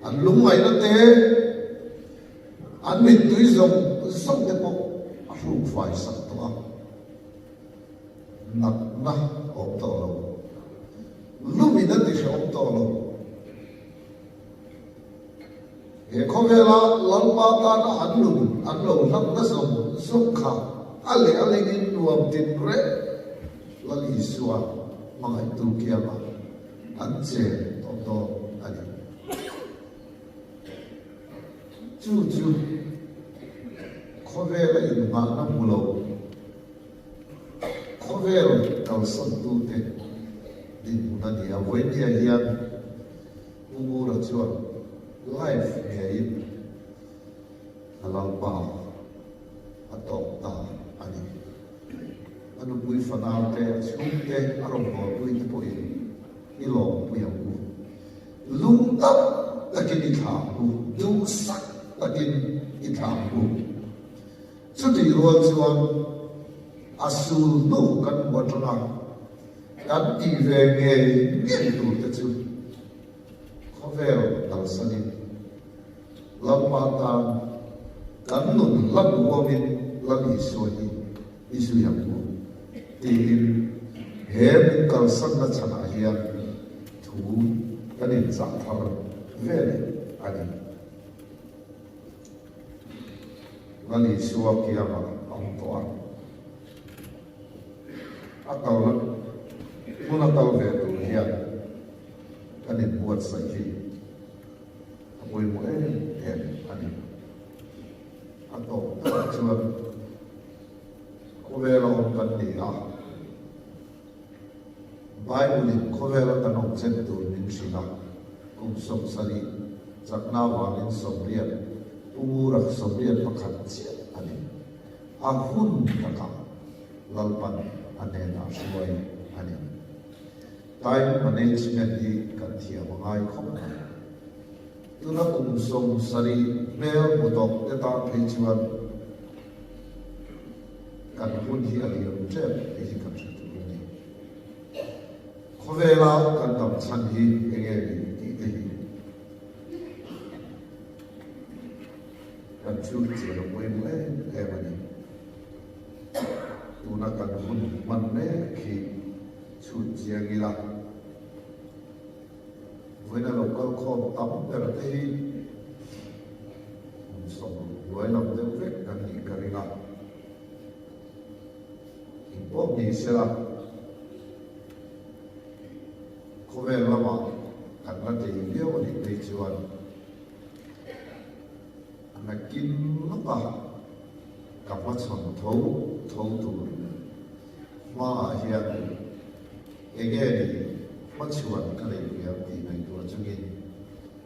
An lungngaihna te, an mittui zawng zawng te pawh a hruk fai sak tawh a, natna awm tawh lo, lumin a ti hrehawm tawh lo. He khawvela Lalpa tana an nun an lo hlanna zawng zawng kha a leh a lengin nuam tin reng Lal Isua hmangaihtu kiangah an chen tawh dawn a ni. Chu chu khawvela inngahna hmu lo, khawvel kalsantute dinhmun a ni a. Vawinia hian Pu Ngura chuan live ngeiin a Lalpa a tawk ta a ni. A nupui fanaute, a chhungte, a rawngbawlpuite pawhin i lawmpui ang u. Lungdam takin i thlah ang u, duhsak takin i thlah ang u. Chutih rual chuan a sul hnu kan hmu atanga kan tih ve ngei ngei tur te chu khawvel kalsanin Lalpa tan kan nun hla huamin Lal Isua hi i zui ang u tiin he min kalsanna chhanah hian thu kan inchah thar ve leh a ni. Lal Isua kiangah a awm tawh a, a kalna hmun a kal ve tur hian kan inbuatsaih hi a pawimawh em em a ni. A tawp takah chuan khawvela awm kan ni a, Bible-in khawvela kan awm chen tur min hrilh a, kum 70 chakna avangin 80, Pu Ngura 81 chiah a ni. A hun takah Lalpan a hnenah hruai a ni. Time management hi kan thiam a ngai khawp mai. Tuna kum 70 hmel hmu tawh te tan phei chuan kan hun hi a liam tep tih hi kan hre tur a ni. Khawvela kan dam chhan hi enge ni tih te hi kan chhut chian a pawimawh em em a ni. Tuna kan hun hman mek hi chhut chiang ila. Vawiina lo kal khawm tam ber te hi kum sawm hnuai lam deuh vek kan nih ka ring a, eng pawh ni sela khawvel lamah kan la tei viau a nih phei chuan nakin lawka ka hmachhawn tho tho tur hmaah hian Enge ni hmachhuan ka nei ve ang tih ngaihtuah chungin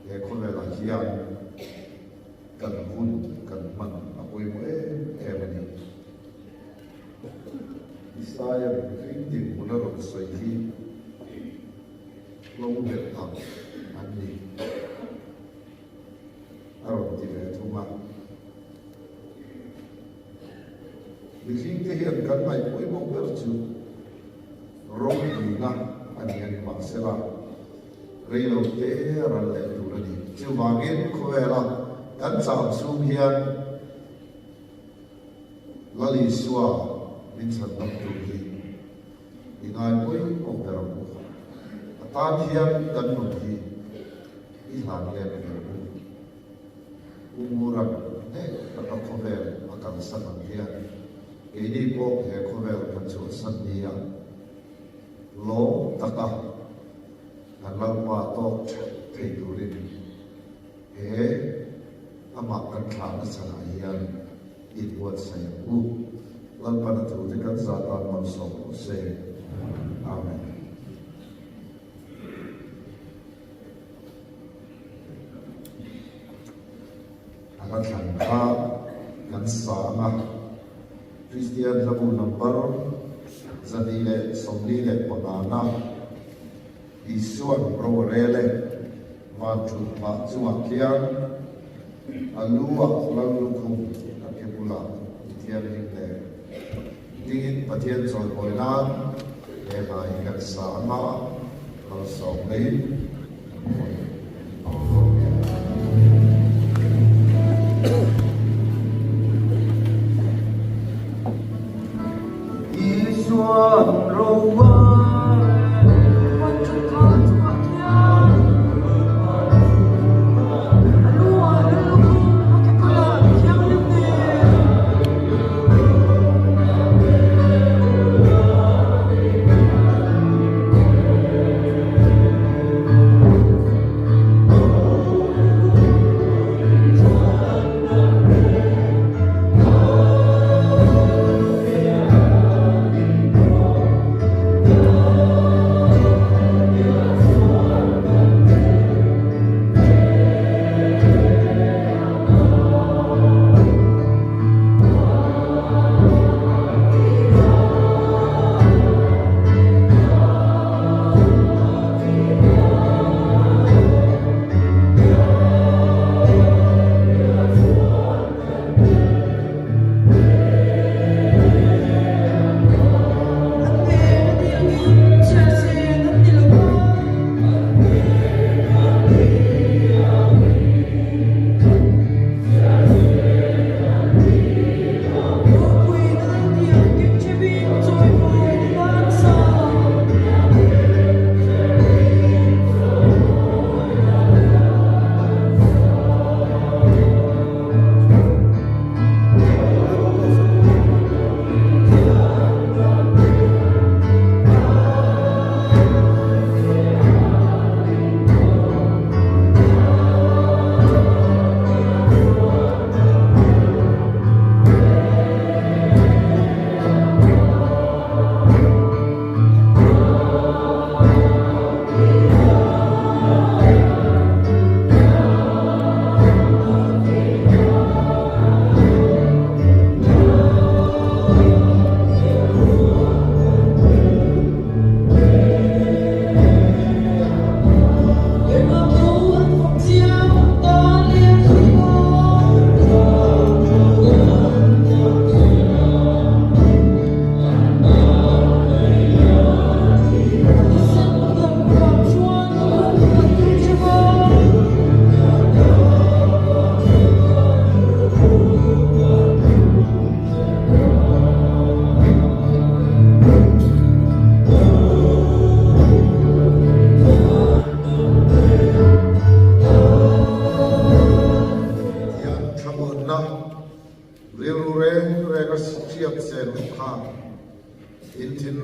he khawvelah hian kan hun kan hman a pawimawh em em a ni. Isaia mihring dinhmun a rawn sawi hi lo belh ang an ni a rawn ti ve thung a. Mihringte hian kan ngaih pawimawh ber chu ropuina a ni a ni mahsela reilo te ral leh tur a ni. Chuvangin khawvela kan cham chhung hian Lal Isua min chhan dam tur hi i ngai pawimawh ber ang u. A tan hian kan nun hi i hlan let ve ang u. Pu Ngurang hneh taka khawvel a kalsan ang hian keini pawh he khawvel kan chhuahsan nia lawm taka kan Lalpa tawk theuh thei turin he amah kan thlahna chhanah hian inbuatsaih ang u. Lalpan a thute kan zah tan malsawm rawh se. Amen. A hla thlan kha kan sang a, Kristian hlabu number 245 na Isuan ro a rel e, van thut phah chungah khian a lu ah lal lukhum a ke bulah i thianghlim leh dingin Pathian chawimawi nan he hla hi kan sa ang a, malsawm leiin kan hawi ang dawn nia. Isuan ro a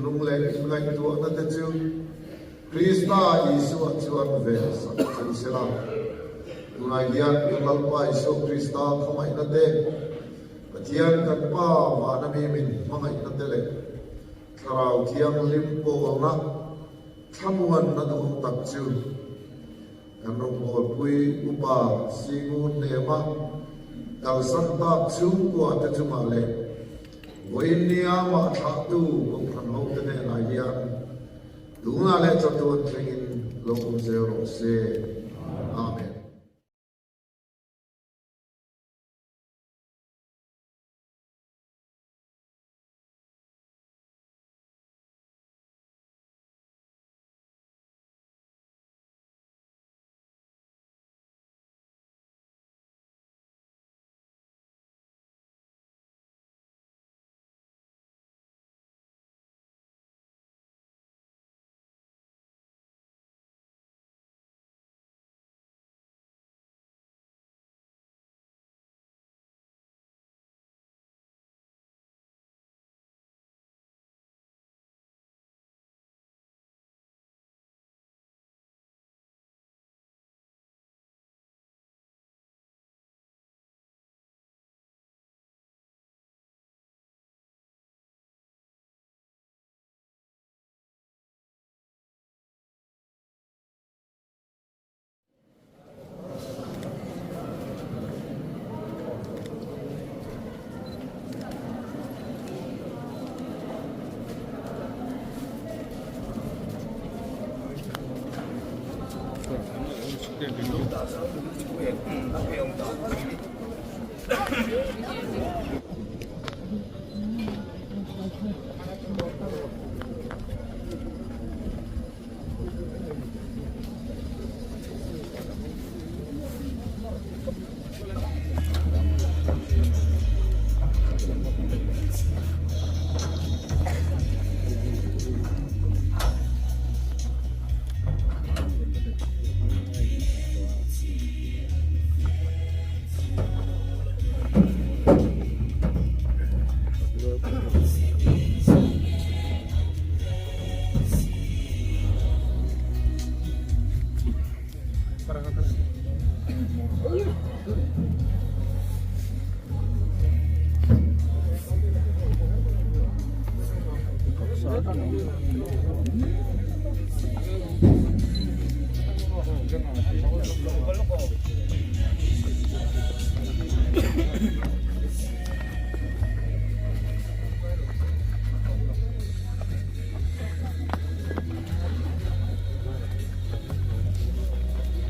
thinlung leh in ngaihtuahna te chu Krista Isua chuan ven sak che u sela. Tunah hian kan Lalpa Isua Krista khawngaihna te, Pathian kan Pa vana mi min hmangaihna te leh Thlarau Thianghlim pawlna thlamuanna duhawm tak chu Kan rawngbawlpui upa Singu hnema kalsan tak chhungkua te chungah leh vawiin nia mah thlahtu Kohhran hote hnenah hian tunah leh chatuan thlengin lo awm zel rawh se. Amen.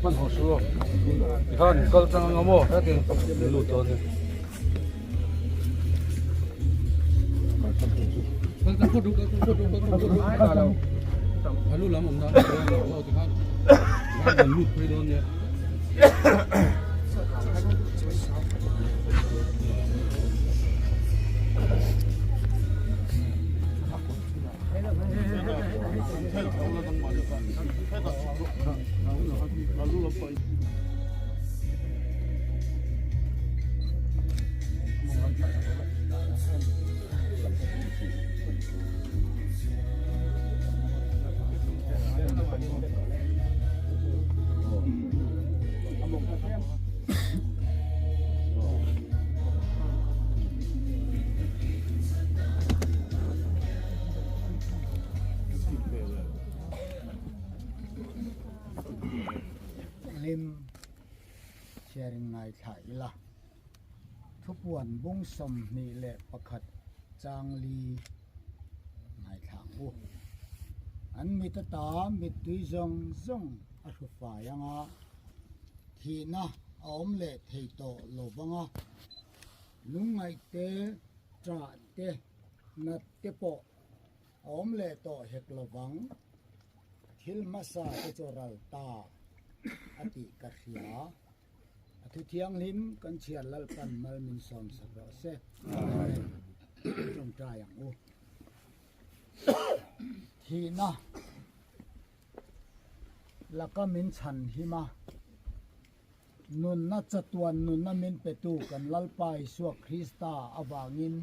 Hman haw su tikhan kal tlang anga maw hetin lut dawn ni alu lam awm dan tikhan kan lut phei dawn nia. Hlim chhiarin ngaithla ila thupuan bung 21 changli ngaithla ang u. An mit ata mittui zawng zawng a hru fai anga thihna a awm leh thei tawh lo vanga lungngaih te, ṭah te, nat te pawh a awm leh tawh hek lo vang. Thil hmasa te chu ral ta a tih ka hria. A thu thianghlim kan chhiar Lalpan mal min sawm sak rawh se. Amen. Tawngtai ang u. Thihna laka min chhan him a, nunna chatuan nunna min petu kan Lalpa Isua Krista avangin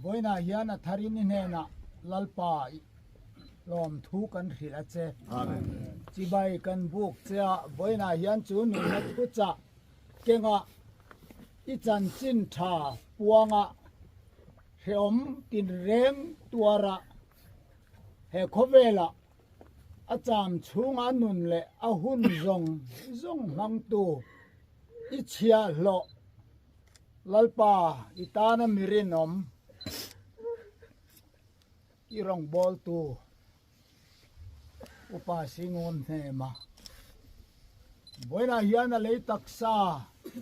vawiinah hian a tharin i hnenah Lalpa lawmthu kan hrilh a che. Chibai kan buk che a, vawiinah hian chu nunna thuchah kengah i chanchin tha puangah hrehawm tinreng tuarah he khawvelah a cham chhunga nun leh a hun zawng zawng hmangtu i chhiahhlawh Lalpa i tana mi rinawm i rawngbawltu Upa Singun hnema vawiinah hian a lei taksa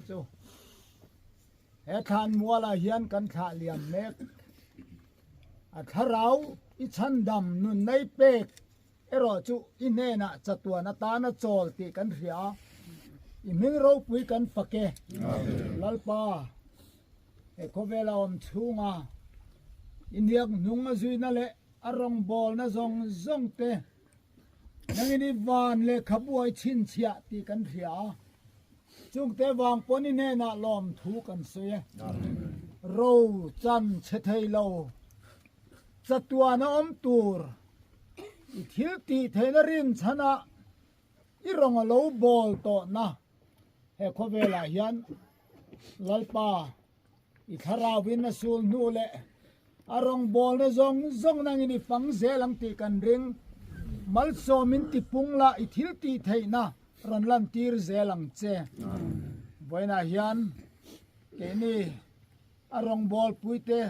chu he thlan mualah hian kan thlah liam mek. A thlarau i chhandam nun nei pek erawh chu i hnenah chatuan atana chawl tih kan hria a, i hming ropui kan fak e. Lalpa, he khawvela awm chhunga i hniak hnung a zuina leh a rawngbawlna zawng zawng te nangin i van lehkhabuai chhinchhiah tih kan hria a. Chungte vang pawn i hnenah lawmthu kan sawi e. Ro chan chhe thei lo, chatuan a awm tur i thil tih theihna rinchhanah i rawn a lo bawl tawhna he khawvelah hian Lalpa i thlarauin a sul hnu leh a rawngbawlna zawng zawng nangin i fang zel ang tih kan ring. Malsawmin tipung la i thil tih theihna rawn lantir zel ang che. Vawiinah hian keini a rawngbawlpuite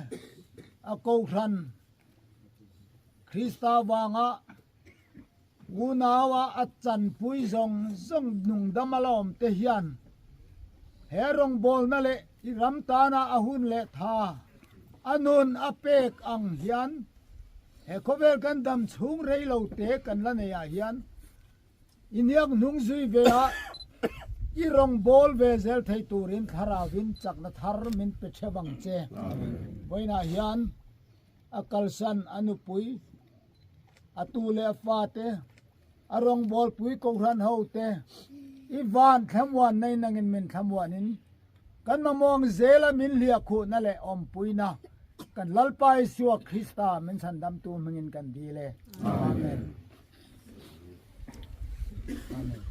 a kohhran Krista vanga Unaua a chanpui zawng zawng nungdam a la awm te hian he rawngbawlna leh i ram tana a hun leh tha a nun a pek ang hian he khawvel kan dam chhung rei lo te kan la nei ah hian i hniak hnung zui ve a i rawngbâwl ve zel thei turin thlarauin chakna thar min pe theuh ang che. Vawiinah hian a kalsan a nupui A tu leh a fate, a rawngbawlpui kohhran hote, i van thlamuan nei nangin min thlamuanin, kan mamawng zela min hliahkhuhna leh awmpuina kan Lalpa Isua Krista min chhandamtu hmingin kan dil e. Amen. Amen.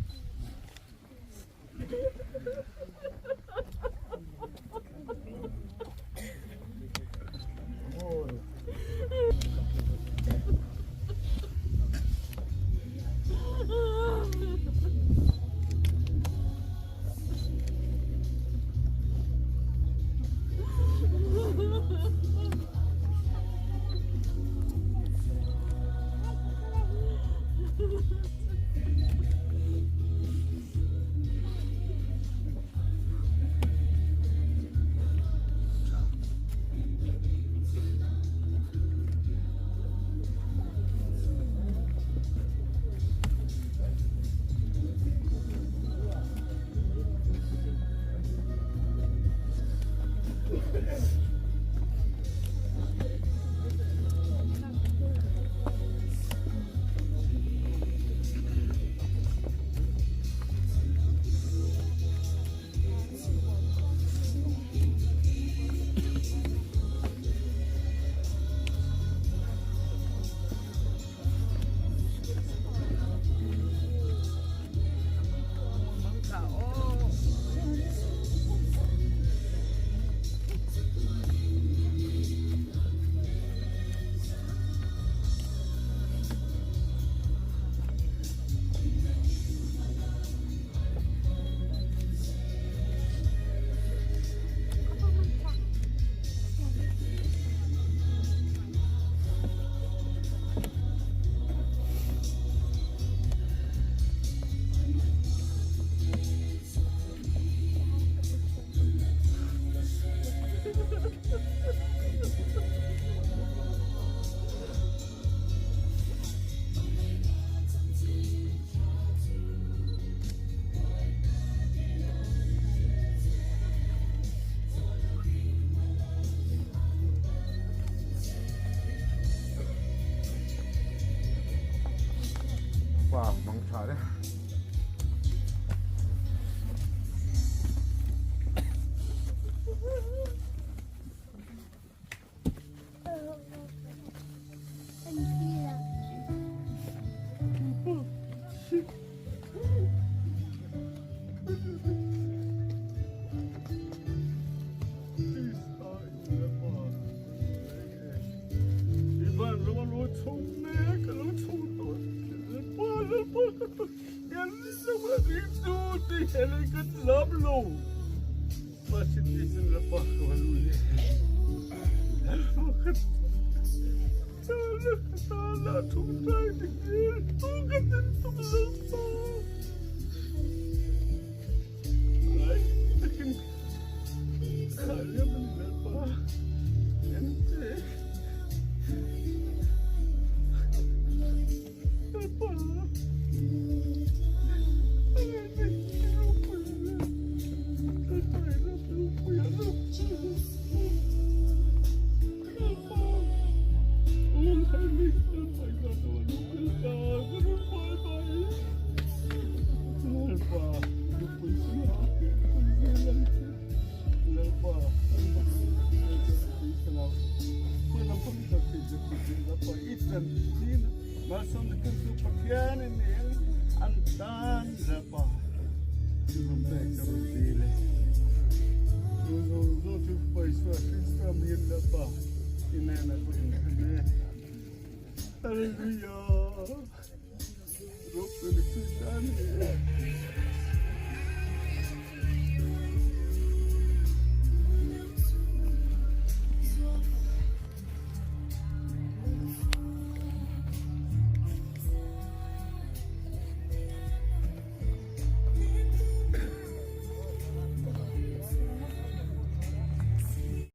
Hallelujah.